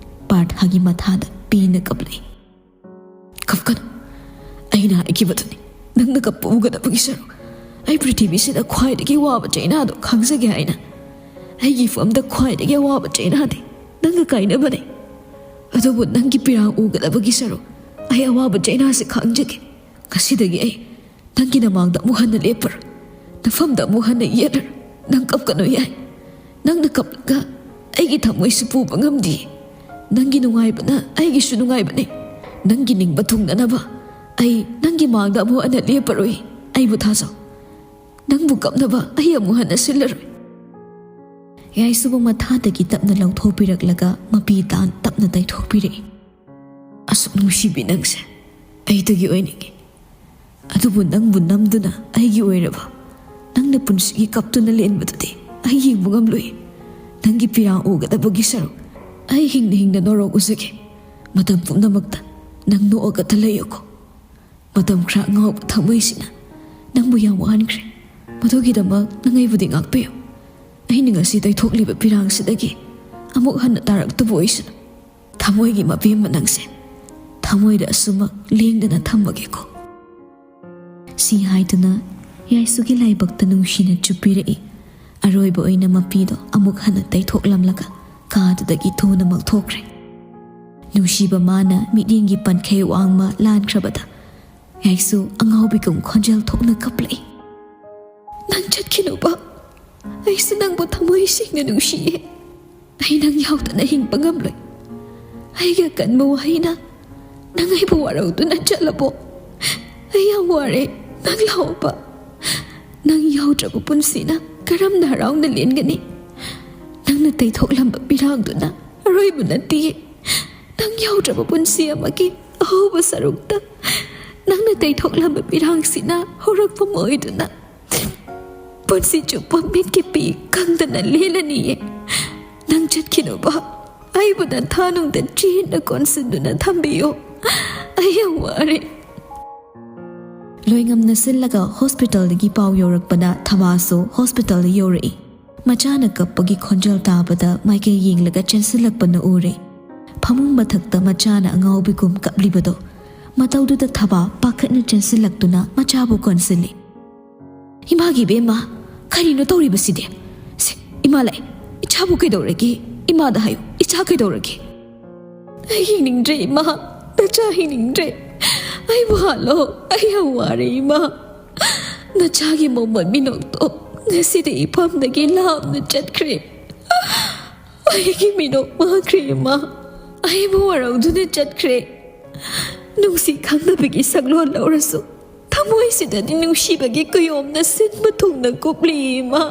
ꯄꯥꯔꯊꯒꯤ ꯃꯊꯥꯗ ꯄꯦꯟꯅ ꯀꯞꯂꯛꯏ꯫ "ꯀꯞꯀꯅꯨ꯫ ꯑꯩꯅ ꯍꯥꯏꯈꯤꯕꯗꯨꯅꯤ, ꯅꯪꯅ ꯀꯞꯄ ꯎꯒꯗꯕꯒꯤ ꯁꯔꯨꯛ ꯑꯩ ꯄ꯭ꯔꯤꯊꯤꯕꯤꯁꯤꯗ ꯈ꯭ꯋꯥꯏꯗꯒꯤ ꯋꯥꯕ ꯆꯩꯅꯥꯗꯣ ꯈꯪꯖꯒꯦ ꯍꯥꯏꯅ꯫ ꯑꯩꯒꯤ ꯏꯐꯝꯗ ꯈ꯭ꯋꯥꯏꯗꯒꯤ ꯑꯋꯥꯕ ꯆꯩꯅꯥꯗꯤ ꯅꯪꯒ ꯀꯥꯏꯅꯕꯅꯤ꯫ ꯑꯗꯨꯕꯨ ꯅꯪꯒꯤ ꯄꯤꯔꯥꯡ ꯎꯒꯗꯕꯒꯤ ꯁꯔꯨꯛ ꯑꯩ ꯑꯋꯥꯕ ꯆꯩꯅꯥꯁꯦ ꯈꯪꯖꯒꯦ꯫ ꯉꯁꯤꯗꯒꯤ ꯑꯩ ꯅꯪꯒꯤ ꯅꯃꯥꯡꯗ ꯑꯃꯨꯛ ꯍꯟꯅ ꯂꯦꯞꯄꯔꯣꯏ꯫ ꯅꯐꯝꯗ ꯑꯃꯨꯛ ꯍꯟꯅ ꯌꯦꯠꯂꯔꯣꯏ꯫ ꯅꯪ ꯀꯞꯀꯅꯨ ꯌꯥꯏ꯫ ꯅꯪꯅ ꯀꯞꯂꯒ ꯑꯩꯒꯤ ꯊꯃꯣꯏꯁꯨ ꯄꯨꯕ ꯉꯝꯗꯦ꯫ ꯅꯪꯒꯤ ꯅꯨꯡꯉꯥꯏꯕꯅ ꯑꯩꯒꯤꯁꯨ ꯅꯨꯡꯉꯥꯏꯕꯅꯤ꯫ ꯅꯪꯒꯤ ꯅꯤꯡꯕ ꯊꯨꯡꯅꯅꯕ ꯑꯩ ꯅꯪꯒꯤ ꯃꯥꯡꯗ ꯑꯃꯨꯛ ꯍꯟꯅ ꯂꯦꯞꯄꯔꯣꯏ꯫ ꯑꯩꯕꯨ ꯊꯥꯖꯧ꯫ ꯅꯪꯕꯨ ꯀꯞꯅꯕ ꯑꯩ ꯑꯃꯨꯛ ꯍꯟꯅ ꯁꯤꯜꯂꯔꯣꯏ꯫" ꯌꯥꯏꯁꯨꯕꯨ ꯃꯊꯥꯗꯒꯤ ꯇꯞꯅ ꯂꯧꯊꯣꯛꯄꯤꯔꯛꯂꯒ ꯃꯄꯤ ꯇꯥꯟ ꯇꯞꯅ ꯇꯩꯊꯣꯛꯄꯤꯔꯛꯏ꯫ "ꯑꯁꯨꯛ ꯅꯨꯡꯁꯤꯕꯤ ꯅꯪꯁꯦ ꯑꯩꯗꯒꯤ ꯑꯣꯏꯅꯤꯡꯉꯤ꯫ ꯑꯗꯨꯕꯨ ꯅꯪꯕꯨ ꯅꯝꯗꯨꯅ ꯑꯩꯒꯤ ꯑꯣꯏꯔꯕ ꯅꯪꯅ ꯄꯨꯟꯁꯤꯒꯤ ꯀꯞꯇꯨꯅ ꯂꯦꯟꯕꯗꯨꯗꯤ ꯑꯩ ꯌꯦꯡꯕ ꯉꯝꯂꯣꯏ꯫ ꯅꯪꯒꯤ ꯄꯤꯔꯥꯡ ꯎꯒꯗꯕꯒꯤ ꯁꯔꯨꯛ ꯑꯩ ꯍꯤꯡꯅ ꯍꯤꯡꯅ ꯅꯣꯔꯣꯛ ꯎꯖꯒꯦ꯫ ꯃꯇꯝ ꯄꯨꯝꯅꯃꯛꯇ ꯅꯪ ꯅꯣꯛꯑꯒꯇ ꯂꯩꯌꯨꯀꯣ꯫ ꯃꯇꯝ ꯈꯔ ꯑꯉꯥꯎꯕ ꯊꯃꯣꯏꯁꯤꯅ ꯅꯪꯕꯨ ꯌꯥꯝ ꯋꯥꯍꯟꯈ꯭ꯔꯦ꯫ ꯃꯗꯨꯒꯤꯗꯃꯛ ꯅꯪ ꯑꯩꯕꯨꯗꯤ ꯉꯥꯛꯄꯤꯌꯨ꯫ ꯑꯩꯅ ꯉꯁꯤ ꯇꯩꯊꯣꯛꯂꯤꯕ ꯄꯤꯔꯥꯡꯁꯤꯗꯒꯤ ꯑꯃꯨꯛ ꯍꯟꯅ ꯇꯥꯔꯛꯇꯕ ꯑꯣꯏꯁꯅꯨ꯫ ꯊꯃꯣꯏꯒꯤ ꯃꯄꯦꯝꯃ ꯅꯪꯁꯦ ꯊꯃꯣꯏꯗ ꯑꯁꯨꯃꯛ ꯂꯦꯡꯗꯅ ꯊꯝꯃꯒꯦꯀꯣ꯫" ꯁꯤ ꯍꯥꯏꯗꯨꯅ ꯌꯥꯏꯁꯨꯒꯤ ꯂꯥꯏꯕꯛꯇ ꯅꯨꯡꯁꯤꯅ ꯆꯨꯞꯄꯤꯔꯛꯏ꯫ ꯑꯔꯣꯏꯕ ꯑꯣꯏꯅ ꯃꯄꯤꯗꯣ ꯑꯃꯨꯛ ꯍꯟꯅ ꯇꯩꯊꯣꯛꯂꯝꯂꯒ ꯀꯥꯗꯨꯗꯒꯤ ꯊꯨꯅꯃꯛ ꯊꯣꯛꯈ꯭ꯔꯦ꯫ ꯅꯨꯡꯁꯤꯕ ꯃꯥꯅ ꯃꯤꯠꯌꯦꯡꯒꯤ ꯄꯟꯈꯩ ꯋꯥꯡꯃ ꯂꯥꯟꯈ꯭ꯔꯕꯗ ꯌꯥꯏꯁꯨ ꯑꯉꯥꯎꯕꯤꯒꯨꯝ ꯈꯣꯟꯖꯦꯜ ꯊꯣꯛꯅ ꯀꯞꯂꯛꯏ꯫ "ꯅꯪ ꯆꯠꯈꯤꯅꯨꯕ꯫ ꯑꯩꯁꯨ ꯅꯪꯕꯨ ꯊꯃꯣꯏ ꯁꯦꯡꯅ ꯅꯨꯡꯁꯤꯌꯦ꯫ ꯑꯩ ꯅꯪ ꯌꯥꯎꯗꯅ ꯍꯤꯡꯕ ꯉꯝꯂꯣꯏ꯫ ꯑꯩꯒꯤ ꯑꯀꯟꯕ ꯋꯥꯍꯩꯅ ꯅꯪ ꯑꯩꯕꯨ ꯋꯥꯔꯧꯗꯨꯅ ꯆꯠꯂꯕꯣ? ꯑꯩ ꯌꯥꯝ ꯋꯥꯔꯦ꯫ ꯅꯪ ꯂꯥꯛꯑꯣꯕ꯫ ꯅꯪ ꯌꯥꯎꯗ꯭ꯔꯕ ꯄꯨꯟꯁꯤꯅ ꯀꯔꯝꯅ ꯍꯔꯥꯎꯅ ꯂꯦꯟꯒꯅꯤ? ꯅꯪꯅ ꯇꯩꯊꯣꯛꯂꯝꯕ ꯄꯤꯔꯥꯡꯗꯨꯅ ꯑꯔꯣꯏꯕ ꯅꯠꯇꯤꯌꯦ꯫ ꯅꯪ ꯌꯥꯎꯗ꯭ꯔꯕ ꯄꯨꯟꯁꯤ ꯑꯃꯒꯤ ꯑꯍꯧꯕ ꯁꯔꯨꯛꯇ ꯅꯪꯅ ꯇꯩꯊꯣꯛꯂꯝꯕ ꯄꯤꯔꯥꯡꯁꯤꯅ ꯍꯧꯔꯛꯐꯝ ꯑꯣꯏꯗꯨꯅ ꯄꯨꯟꯁꯤ ꯆꯨꯞꯄ ꯃꯤꯠꯀꯤ ꯄꯤ ꯀꯪꯗꯅ ꯂꯦꯜꯂꯅꯤꯌꯦ꯫ ꯅꯪ ꯆꯠꯈꯤꯅꯨꯕ, ꯑꯩꯕꯨ ꯅꯊꯥꯅꯨꯡꯗ ꯆꯦꯠꯅ ꯀꯣꯟꯁꯤꯟꯗꯨꯅ ꯊꯝꯕꯤꯌꯨ꯫ ꯑꯩ ꯌꯥꯝ ꯋꯥꯔꯦ꯫ ꯂꯣꯏꯉꯝꯅ ꯁꯤꯜꯂꯒ ꯍꯣꯁꯄꯤꯇꯥꯜꯗꯒꯤ ꯄꯥꯎ ꯌꯧꯔꯛꯄꯗ ꯊꯕꯥꯁꯨ ꯍꯣꯁꯄꯤꯇꯥꯜꯗ ꯌꯧꯔꯛꯏ꯫ ꯃꯆꯥꯅ ꯀꯞꯄꯒꯤ ꯈꯣꯟꯖꯦꯜ ꯇꯥꯕꯗ ꯃꯥꯏꯀꯩ ꯌꯦꯡꯂꯒ ꯆꯦꯟꯁꯤꯜꯂꯛꯄꯅ ꯎꯔꯦ꯫ ꯐꯃꯨꯡ ꯃꯊꯛꯇ ꯃꯆꯥꯅ ꯑꯉꯥꯎꯕꯤꯒꯨꯝ ꯀꯞꯂꯤꯕꯗꯣ꯫ ꯃꯇꯧꯗꯨꯗ ꯊꯕꯥ ꯄꯥꯈꯠꯅ ꯆꯦꯟꯁꯤꯜꯂꯛꯇꯨꯅ ꯃꯆꯥꯕꯨ ꯀꯣꯟꯁꯤꯜꯂꯤ꯫ "ꯏꯃꯥꯒꯤ ꯏꯕꯦꯝꯃ, ꯀꯔꯤꯅꯣ ꯇꯧꯔꯤꯕꯁꯤꯗꯤ? ꯁꯦ, ꯏꯃꯥ ꯂꯩ, ꯏꯆꯥꯕꯨ ꯀꯩꯗꯧꯔꯒꯦ? ꯏꯃꯥꯗ ꯍꯥꯏꯌꯨ, ꯏꯆꯥ ꯀꯩꯗꯧꯔꯒꯦ?" "ꯑꯩ ꯍꯤꯡꯅꯤꯡꯗ꯭ꯔꯦ ꯏꯃꯥ, ꯅꯆꯥ ꯍꯤꯡꯅꯤꯡꯗ꯭ꯔꯦ꯫ ꯑꯩꯕꯨ ꯍꯥꯠꯂꯣ, ꯑꯩ ꯌꯥꯝ ꯋꯥꯔꯦ ꯏꯃꯥ꯫ ꯅꯆꯥꯒꯤ ꯃꯃꯣꯟ ꯃꯤꯅꯣꯛꯇꯣ ꯉꯁꯤꯗꯤ ꯏꯐꯝꯗꯒꯤ ꯂꯥꯞꯅ ꯆꯠꯈ꯭ꯔꯦ꯫ ꯑꯩꯒꯤ ꯃꯤꯅꯣꯛ ꯃꯥꯡꯈ꯭ꯔꯦ ꯏꯃꯥ꯫ ꯑꯩꯕꯨ ꯋꯥꯔꯧꯗꯨꯅ ꯆꯠꯈ꯭ꯔꯦ꯫ ꯅꯨꯡꯁꯤ ꯈꯪꯗꯕꯒꯤ ꯁꯛꯂꯣꯟ ꯂꯧꯔꯁꯨ ꯊꯃꯣꯏꯁꯤꯗꯗꯤ ꯅꯨꯡꯁꯤꯕꯒꯤ ꯀꯨꯌꯣꯝꯅ ꯁꯤꯟꯕ ꯊꯨꯡꯅ ꯀꯨꯞꯂꯤ ꯏꯃꯥ꯫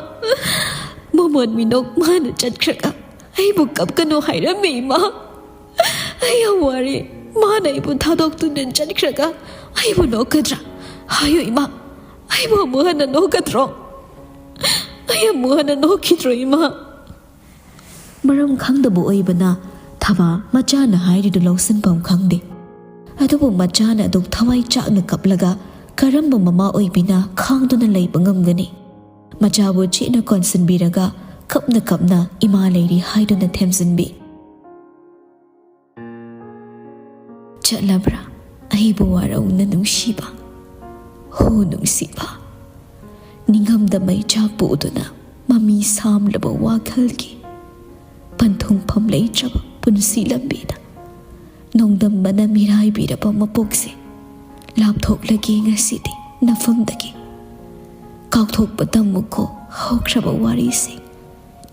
ꯃꯃꯣꯟ ꯃꯤꯅꯣꯛ ꯃꯥꯅ ꯆꯠꯈ꯭ꯔꯒ ꯑꯩꯕꯨ ꯀꯞꯀꯅꯨ ꯍꯥꯏꯔꯝꯃꯤ ꯏꯃꯥ꯫ ꯑꯩ ꯌꯥꯝ ꯋꯥꯔꯦ꯫ ꯃꯥꯅ ꯑꯩꯕꯨ ꯊꯥꯗꯣꯛꯇꯨꯅ ꯆꯠꯈ꯭ꯔꯒ ꯑꯩꯕꯨ ꯅꯣꯛꯀꯗ꯭ꯔꯥ? ꯍꯥꯏꯌꯨ ꯏꯃꯥ, ꯑꯩꯕꯨ ꯑꯃꯨꯛ ꯍꯟꯅ ꯅꯣꯛꯀꯗ꯭ꯔꯣ? ꯑꯩ ꯑꯃꯨꯛ ꯍꯟꯅ ꯅꯣꯛꯈꯤꯗ꯭ꯔꯣ ꯏꯃꯥ?" ꯃꯔꯝ ꯈꯪꯗꯕ ꯑꯣꯏꯕꯅ ꯊꯕꯥ ꯃꯆꯥꯅ ꯍꯥꯏꯔꯤꯗꯨ ꯂꯧꯁꯤꯟꯐꯝ ꯈꯪꯗꯦ꯫ ꯑꯗꯨꯕꯨ ꯃꯆꯥꯅ ꯑꯗꯨꯛ ꯊꯋꯥꯏ ꯆꯥꯛꯅ ꯀꯞꯂꯒ ꯀꯔꯝꯕ ꯃꯃꯥ ꯑꯣꯏꯕꯤꯅ ꯈꯥꯡꯗꯨꯅ ꯂꯩꯕ ꯉꯝꯒꯅꯤ? ꯃꯆꯥꯕꯨ ꯆꯦꯠꯅ ꯀꯣꯟꯁꯤꯟꯕꯤꯔꯒ ꯀꯞꯅ ꯀꯞꯅ ꯏꯃꯥ ꯂꯩꯔꯤ ꯍꯥꯏꯗꯨꯅ ꯊꯦꯝꯖꯤꯟꯕꯤ꯫ ꯆꯠꯂꯕ꯭ꯔꯥ ꯑꯩꯕꯨ ꯋꯥꯔꯧꯅ ꯅꯨꯡꯁꯤꯕ? ꯍꯣ ꯅꯨꯡꯁꯤꯕ, ꯅꯤꯡꯉꯝꯗ ꯃꯩꯆꯥꯛ ꯄꯨꯗꯨꯅ ꯃꯃꯤ ꯁꯥꯝꯂꯕ ꯋꯥꯈꯜꯒꯤ ꯄꯟꯊꯨꯡꯐꯝ ꯂꯩꯇ꯭ꯔꯕ ꯄꯨꯟꯁꯤ ꯂꯝꯕꯤꯗ ꯅꯣꯡꯗꯝꯕꯅ ꯃꯤꯔꯥꯏꯕꯤꯔꯕ ꯃꯄꯣꯛꯁꯦ ꯂꯥꯞꯊꯣꯛꯂꯒꯦ ꯉꯁꯤꯗꯤ ꯅꯐꯝꯗꯒꯤ꯫ ꯀꯥꯎꯊꯣꯛꯄ ꯇꯝꯃꯨꯀꯣ ꯍꯧꯈ꯭ꯔꯕ ꯋꯥꯔꯤꯁꯤꯡ,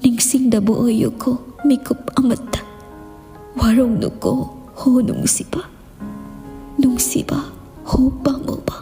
ꯅꯤꯡꯁꯤꯡꯗꯕ ꯑꯣꯏꯌꯨꯀꯣ ꯃꯤꯀꯨꯞ ꯑꯃꯠꯇ꯫ ꯋꯥꯔꯧꯅꯨꯀꯣ ꯍꯣ ꯅꯨꯡꯁꯤꯕ, ꯅꯨꯡꯁꯤꯕ ꯍꯣ ꯄꯥꯝꯃꯨꯕ꯫